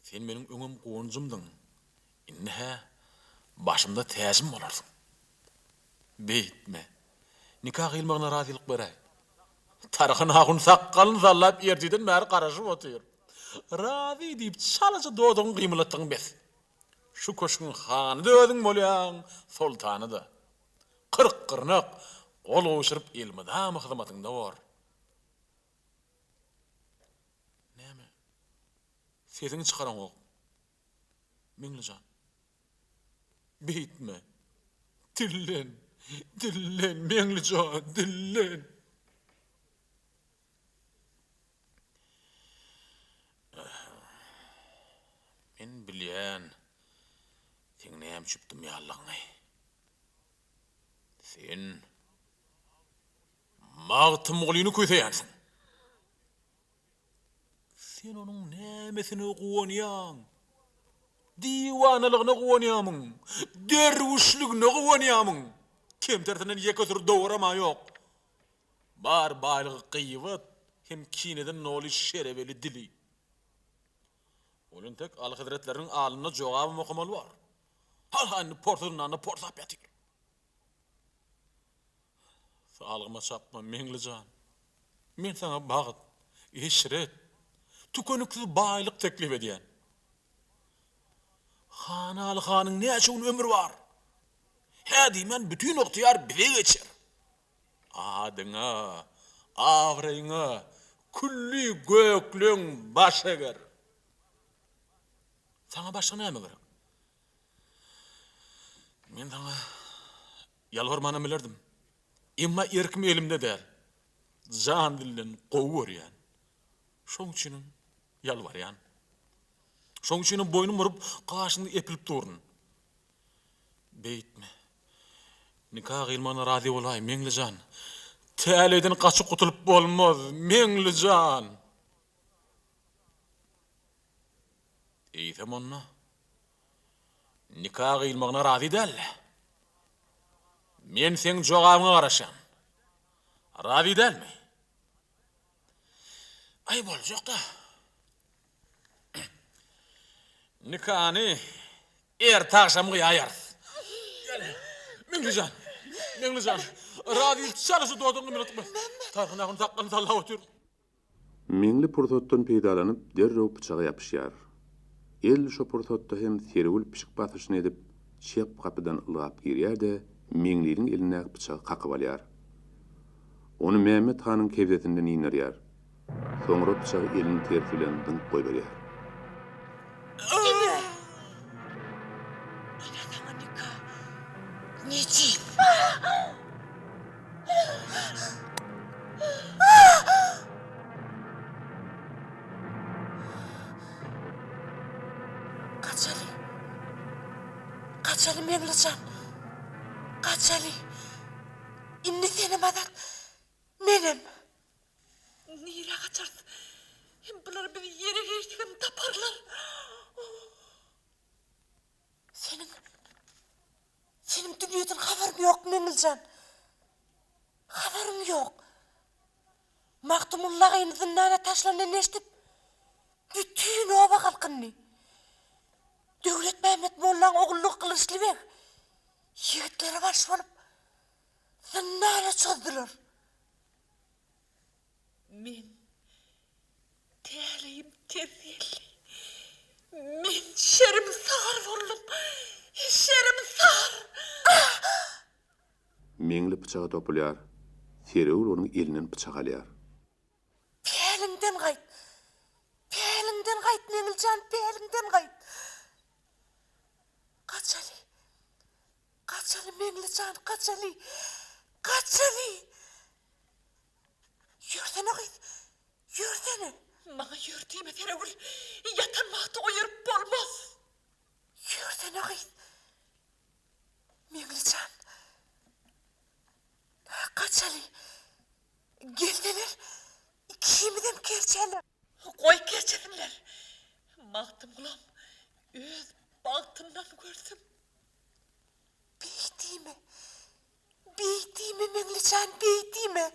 Sen meniň öňem guwanjymdyň, indi-hä başymda täjim bolarsyň. Beýtme. Nika gyýylmagyna razylyk beräý. Tarhan ahun sakgalyny sallap ertirden bäri garaşyp otyr. Razy diýip çalaja dodagyňy gymyldatdygyň bes. Şu köşgüň hany-da özüň bolýaň, soltany-da. 40 gyrnak gol gowşuryp elmydama hyzmatyňda bor. Näme? Sesiňi çykaraňok. Meňlijan. Beýtme. Dillen. Dillen, Meňlijan, dillen. Men bilýän, seň näme üçin dymýanlygyňy. Sen Magtymgulyny küýseýänsiň. Sen onuň nämesine guwanýaň? Diwanalygyna guwanýamyň? Derwüşligine guwanýamyň? Kemtersinden ýeke süri dowaram-a ýok. Bar baýlygy gyýbat hem kineden doly şerebeli dili. Ol entek Aly hezretleriniň alnynda jogabam okamaly bor. Halha indi porsy zyndanda porsap ýatyr. Salgyma çapma, Meňli jan. Men saňa bagt, eşret, tükeniksiz baýlyk teklip edýän. Hanaly hanyň näçe gün ömri bar? Hä diýmän bütin ygtyýar bize geçer. Adyňa, abraýyňa külli gökleň baş eger. Saňa başga näme gerek? Men saňa ýalbarmanam bilerdim. Emma erkim elimde däl. Jan-dilden gowy görýän. Şoň üçinem ýalbarýan. Şoň üçinem boýnum burup, gaşyňda epilip durun. Beýtme. Nika gyýylmagyna razy bolaý, Meňli jan. Täleýden gaçyp gutulyp bolmaz, Meňli jan! Eýsem onda? Nika gyýylmagyna razy däl-le. Men seň jogabyňa garaşýan. Razy dälmi? Aý boljak-da. Nikany erte agşam gyýaýarys. Gel, Meňlijan, Meňlijan, razy çala şu dodagyňy gymylatma. Tarhan ahun sakgalyny sallap otyr. Meňli pursatdan peýdalanyp, derrew pyçaga ýapyşýar. Edil şo pursatda hem Sergül pişik basyşyny edip, çep gapydan ylgap girýär-de, Meňliniň elindäki pyçagy kakyp alýar. Ony Mämmet hanyň kebzesinden inderýär. Soňra pyçagy eliniň tersi bilen zyňyp goýberýär. Ine! Ine saňa nika, nejis! Gaçaly! Gaçaly, Meňlijan! Gaçaly! Indi senem azat, menem! Nirä gaçarys? Bular bizi ýere girsegem taparlar. Seniň, seniň dünýeden habaryň ýok, Meňlijan. Habaryň ýok. Magtymguly lagyny zyndana taşlanyny eşidip, bütin oba galkyndy. Döwletmämmet mollaň ogullygy Gylyçly beg ýigitlere baş bolup, zyndana çozdular. Men täleýim ters geldi. Men şerimsar boldum. Şerimsar! Meňli pyçaga topulýar. Seregül onuň elinden pyçak alýar. Päliňden gaýt! Päliňden gaýt, Meňli jan, päliňden gaýt! Gaçaly! Gaçaly, Meňli jan, gaçaly! Gaçaly! Ýörsene gyz, ýörsene! Maňa ýör diýme, Seregül, ýatan wagty oýaryp bolmaz. Ýörsene gyz, Meňli jan. Gaçaly. Gelseler, ikimizem kerçärler. Goý kerçesinler. Magtymgulam öz bagtyndan görsün. Beý diýme. Beý diýme, Meňli jan, beý diýme.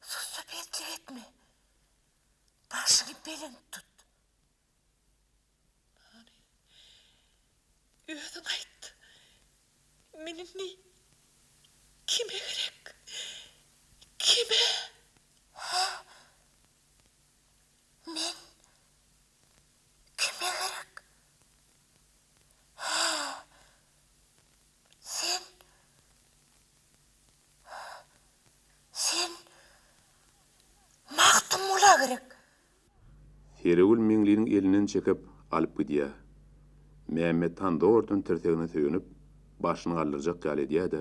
Sussupeslik etme. Başyňy belent tut. Hany, özüň aýt, men indi kime gerek? Kime? Hä? Men kime gerek? Hä? Sen? Sen Magtymgula gerek. Seregül Meňliniň elinden çekip, alyp gidýär. Mämmet han zordan tirsegine söýenip, başyny galdyrjak ýaly edýär-de,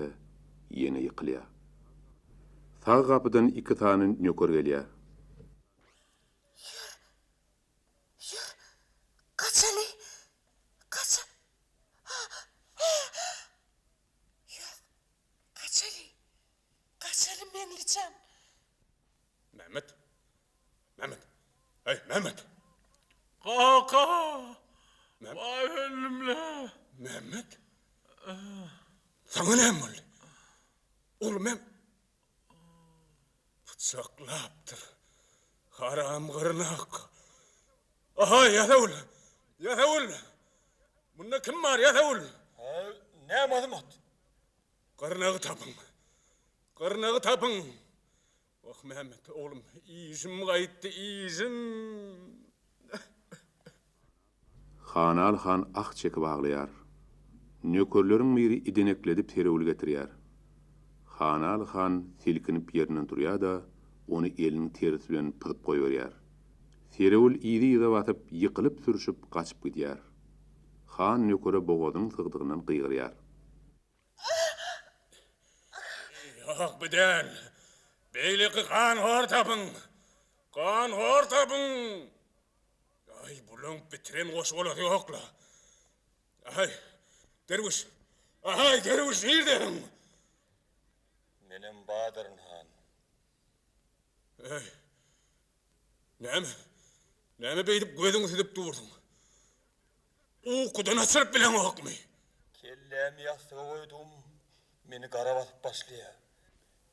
ýene ýykylýar. Sag gapydan iki sany nöker gelýär. Ýör, ýör, gaçaly, gaça. Ýok, gaçaly, gaçaly, Meňlijan. Mämmet! Mämmet! Eý, Mämmet! Kaka! Waý öldüm-le! Mämmet! Saňa näme boldy? Oglum, Mäm. Pyçaklapdyr. Haram gyrnak. Ahaý, ýasawul! Ýasawul! Munda kim bar, ýasawul? Näme azmat? Gyrnagy tapyň. Gyrnagy tapyň. Wah, Mämmet, oglum, işim gaýtdy, işim. Hanaly han ah çekip aglaýar. Nökerleriň biri idenekledip Seregüli getirýär. Hanaly han silkinip ýerinden turýar-da, ony eliniň tersi bilen pyzyp goýberýär. Seregül yzy-yza basyp, ýykylyp-sürşüp gaçyp gidýär. Han nökere bogazynyň sygdygyndan gygyrýar. Ýok, bu däl. Beýleki ganhor tapyň! Ganhor tapyň! Aý, bulaň bitiren goşgulasy ýok-la. Aý, derwüş! Aý, derwüş, nirdesiň? Menem badyryn, han. Äý, näme? Näme beýdip gözüňi süzüp dursuň? Ukudan açylyp bileňokmy? Kellämi ýassyga goýdugym, meni gara basyp başlaýar.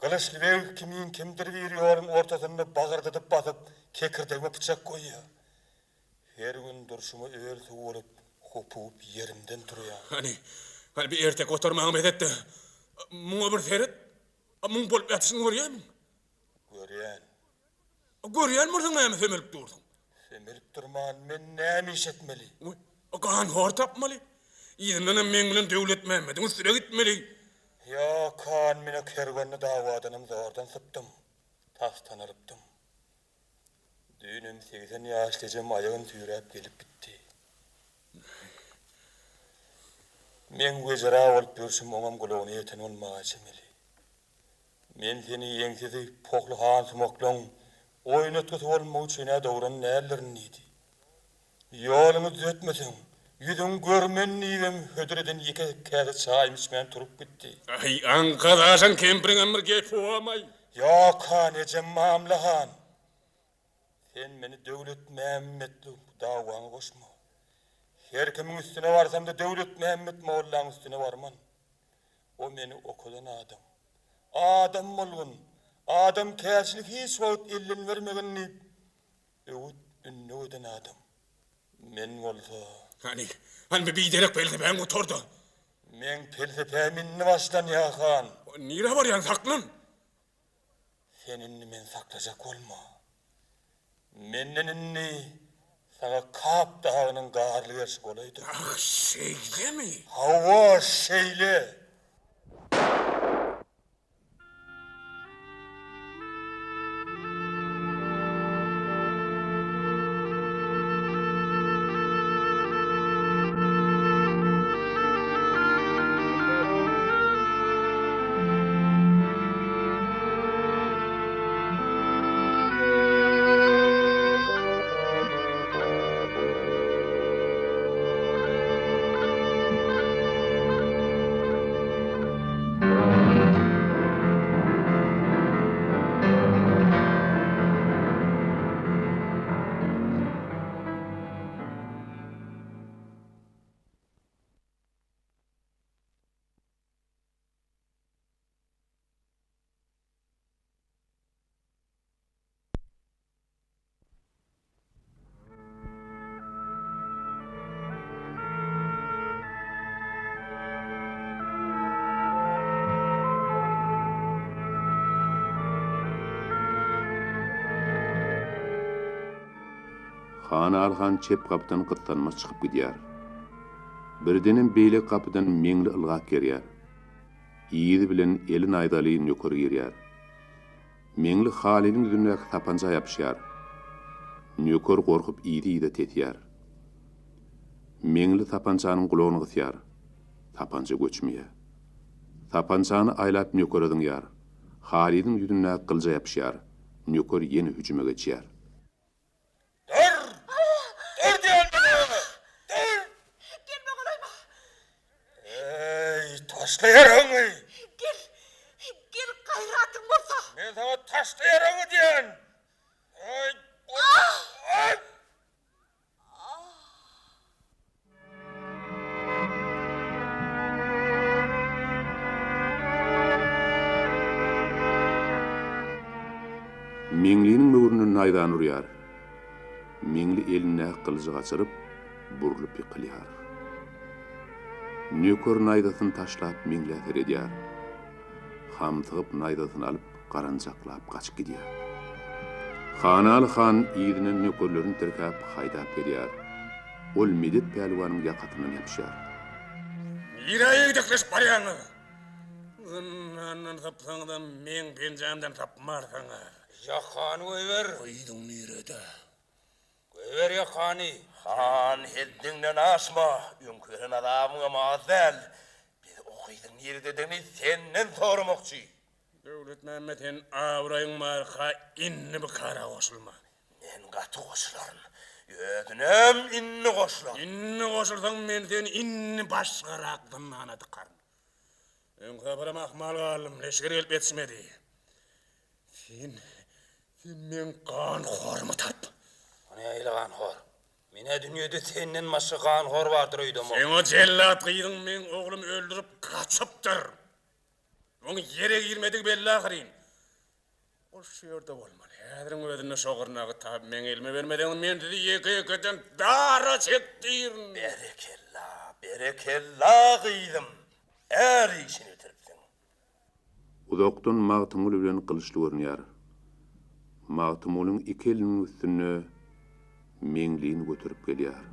Gylyçly beg kimin kimdir biri ýoluň ortasynda bagyrdadyp basyp, kekirdegime pyçak goýýar. Her gün durşuma öl suw bolup, hopugyp ýerimden turýan. Hany, hany bir erteki otarmaňy bes et-de, muňa bir seret. Muň bolup ýatyşyny görýärmiň? Görýän. Görýän bolsaň näme sömelip dursuň? Sömelip durman men näme iş etmeli? Goý, ganhor tapmaly. Yzyndanam meň bilen Döwletmämmediň üstüne gitmeli. Ýok, han, men o kerwenli dawadanam zordan sypdym. Tas tanalypdym. Düýnem 80 ýaşly ejem aýagyn süýräp gelip gitdi. Meň wejera bolup ýörşüm oňam gulagyna ýeten bolmaga çemeli. Men seni ýeňsesi pohly hansumaklaň oýnatgysy bolmak üçin-ä dogran däldirin diýdi. Ýoluňy düzetmeseň, ýüzüňi görmen diýibem hödür eden ýeke käse çaýymy içmän turup gitdi. Aý, aňkaz aşan kempriňem bir gepi bam-aý. Ýok, han, ejem mamla, han. Sen meni Döwletmämmetli dawaňa goşma. Her kimiň üstüne barsam-da Döwletmämmet mollaň üstüne barman. O meni okadan adam. Adam bolgun, adamkärçilik hiç wagt elden bermegin diýip, öwüt-ündew eden adam. Men bolsa. Hany, hany bir biderek pelsepäňi gutar-da. Meň pelsepäm indi başlanýar, han. Nirä barýaň, saklan! Sen indi meni saklajak bolma. Menden indi saňa Kap dagynyň garly gerşi golaýdyr. Ah, şeýlemi? Hawa, şeýle. Han Arhan çep gapydan gyssanmaç çykyp gidýär. Birdenem beýleki gapydan Meňli ylgap gelýär. Yzy bilen eli naýzaly nöker girýär. Meňli Halylyň ýüzündäki sapança ýapyşýar. Nöker gorkup yzy-yza tesýär. Meňli sapançanyň gulagyny gysýar. Sapança göçmeýär. Sapançany aýlap nökere zyňýar. Halylyň ýüzündäki gylyja ýapyşýar. Nöker ýene hüjüme geçýär. Dur! Dur diýen maňa! Dur! Gelme golaýma! Eý, taşla ýaragyňy! Gel! Gel, gaýratyň bolsa! Men saňa taşla ýaragyňy diýen! Eý, aý! Meňliniň böwründen naýzany urýar. Meňli elindäki gylyjy gaçyryp, burlup ýykylýar. Nöker naýzasyny taşlap Meňlä seredýär. Hamsygyp naýzasyny alyp, garanjaklap gaçyp gidýär. Hanaly han yzyndan nökerlerini tirkäp haýdap gelýär. Ol Medet pälwanyň ýakasyndan ýapyşýar. Nirä ýigdekleşip barýaňyz? Zyndandan sypsaňyzam meň penjämden sypmarsyňyz. Ýakany goýber. Gyzyň nirede? Goýber ýakany. Han, heddiňden aşma, öňki beren azabyňam az däl. Biz o gyzyň nirededigini senden soramakçy. Döwletmämmet sen abraýyň barka indi bu kara goşulma. Men gaty goşularyn. Özünem indi goşularyn. Indi goşulsaň men seni indi başgarak zyndana dykaryn. Öňki saparam ahmal galdym, leşger gelip ýetişmedi. Sen, sen meň ganhorymy tap. O nähili ganhor? Men-ä dünýede senden başga ganhor bardyr öýdemok. Seň o jellat gyzyň meň oglumy öldürip gaçypdyr. Oň ýere girmedigi belli ahyryn. Ol şu ýerde bolmaly. Häziriň özünde şo gyrnagy tapyp meň elime bermeseňiz men sizi ýeke-ýekeden dara çekdirin. Berekella, berekella gyzym, är işini bitiripsiň. Uzakdan Magtymguly bilen Gylyçly görünýär. Magtymgulyň iki eliniň üstünde Meňlini göterip gelýär.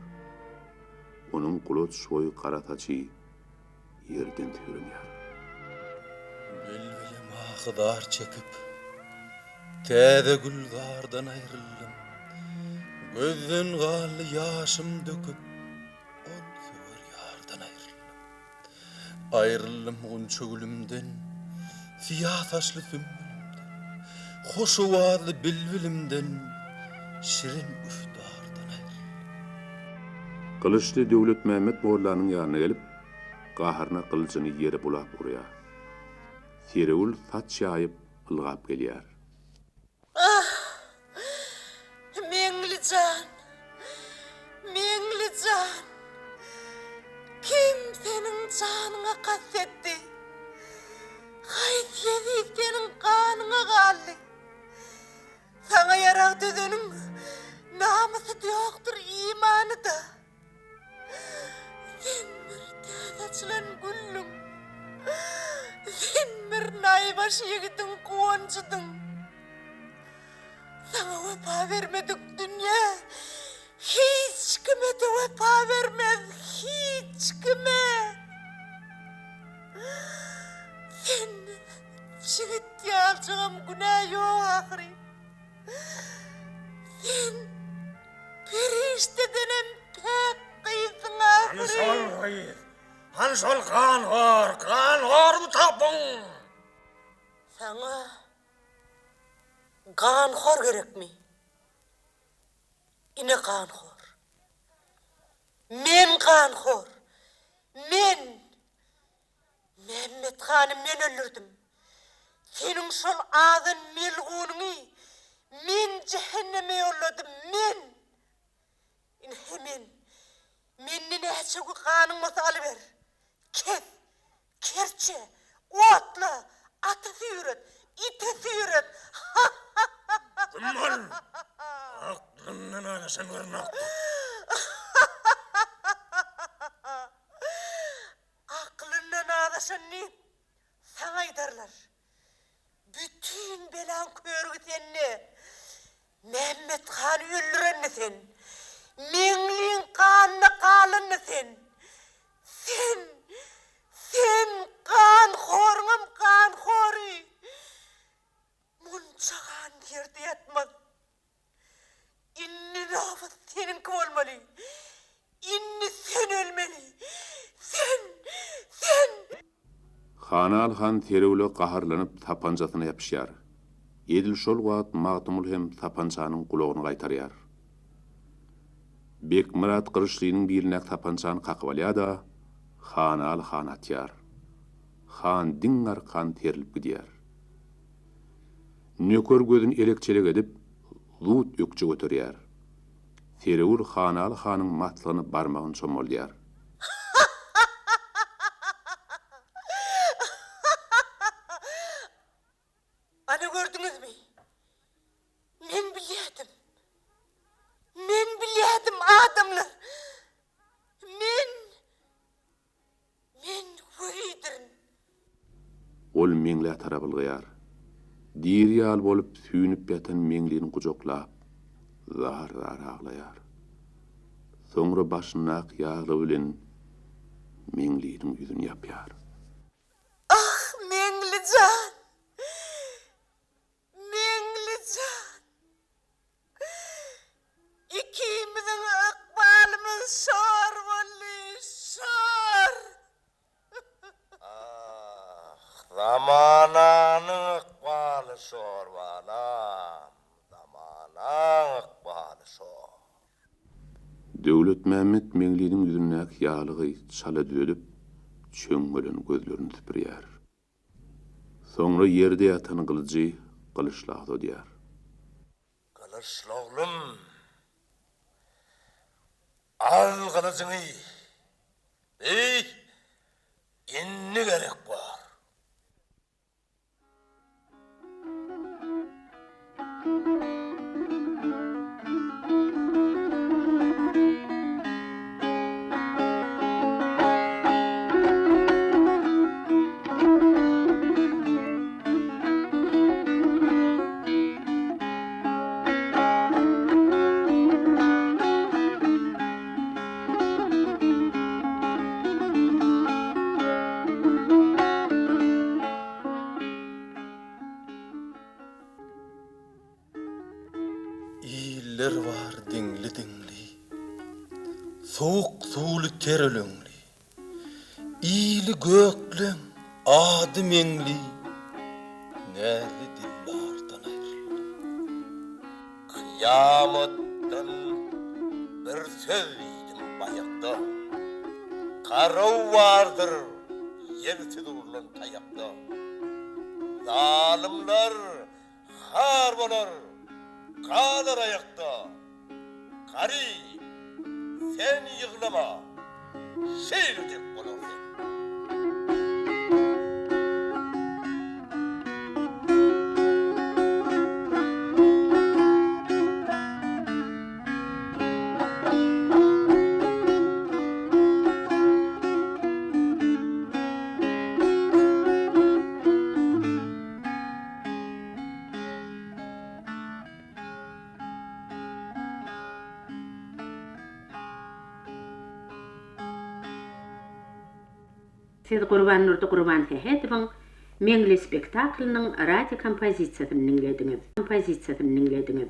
Onuň gulaç boýy gara saçy ýerden süýrenýär. Bilbilem ahy-zar çekip, Täze gülzardan aýryldym. Gözden galdy ýaşym döküp, Ol söwer ýardan aýryldym. Aýryldym gunça gülümden, Syýa saçly sümbülimden, Hoş owazly bilbilimden, Şirin güftardan aýryldym. Gylyçly Döwletmämmet mollanyň ýanyna gelip, gaharyna gylyjyny ýere bulap urýar. Seregül saç ýaýyp, ylgap gelýär. Ah, Meňli jan, Meňli jan! Kim seniň janyňa kast etdi? Haýsy ýezit seniň ganyňa galdy? Saňa ýarag düzeniň namysy-da ýokdur, imany-da. Sen bir täze açylan güldüň. Sen bir naýbaş ýigidiň guwanjydyň. Saňa wepa bermedik dünýä hiç kime-de wepa bermez, hiç kime. Sende çigit ýaljygam günä ýok ahyry. Sen Perişdedenem päk gyzdyň Hany ahyry. şol gyz? Hany şol ganhor? Ganhorymy tapyň! Saňa ganhor gerekmi? Ine ganhor. Men ganhor. Men! Mämmet hany men öldürdim. Seniň şol azan melgunyňy men jähenneme ýolladym, men! Ine, men! Mende näçe ganyň bolsa alyber. Kes! Kerçe! Otla! Ata süýret! Ite süýret! Ha-ha-ha-ha! Kim ol? Aklyndan azaşan gyrnakdyr. Ha-ha-ha-ha! Aklyndan azaşan diýip, saňa aýdarlar. Bütin belaň körügi sende. Mämmet hany öldürenmi sen? Meňliň ganyna galanmy sen? Sen, sen ganhoryňam ganhory! Munça gan ýerde ýatmaz. Indi nobat seniňki bolmaly. Indi sen ölmeli. Sen! Sen! Hanal han Seregüle gaharlanyp sapançasyna ýapyşýar. Edil şol wagt Magtymguly hem sapançanyň gulagyny gaýtarýar. Bekmyrat Gylyçlynyň bilindäki sapançany kakyp alýar-da, Hanaly hana atýar. Han diň arkan serlip gidýär. Nöker gözüni elek-çelek edip, zut ökje göterýär. Seregül Hanaly hanyň maslygyny barmagyny çomaldýar. Ana gördüňizmi? Men bilýärdim. Men bilýärdim, adamlar. Men Men welidirin. Ol Meňlä tarap ylgaýar. Diri ýaly bolup süýnüp ýatan Meňlini gujaklap, zar-zar aglaýar. Soňra başyndaky ýaglygy bilen Meňliniň ýüzüni ýapýar. Ah, Meňli jan! Meňli jan! Ikimiziň ykbalymyz şor boldy, şor! Ah, zamananyň ykbaly şor, balam, zamanaň ykbaly şor. Döwletmämmet Meňliniň ýüzündäki ýaglygy çala düzedip, çöňňelen gözlerini süpürýär. Soňra ýerde ýatan gylyjy Gylyçla uzadýar. Gylyçly oglum! Al gylyjyňy! Beý, indi gerek bor. Iller bar diňli-diňli, Sowuk suwly ter öleňli. Ili gökleň, ady Meňli, Näzli dilbardan aýryldy. Kyýamatdan bir söz diýdim baýakda, Garaw bardyr ýelsiz urlan taýakda. Zalymlar har bolar, galar aýakda. Garyp, sen ýyglama, şeýle dek bolar sen. Siz Gurbandurdy Gurbansähedowyň Meňli spektaklynyň radiokompozisiýasyny diňlediňiz. Kompozisiýasyny diňlediňiz.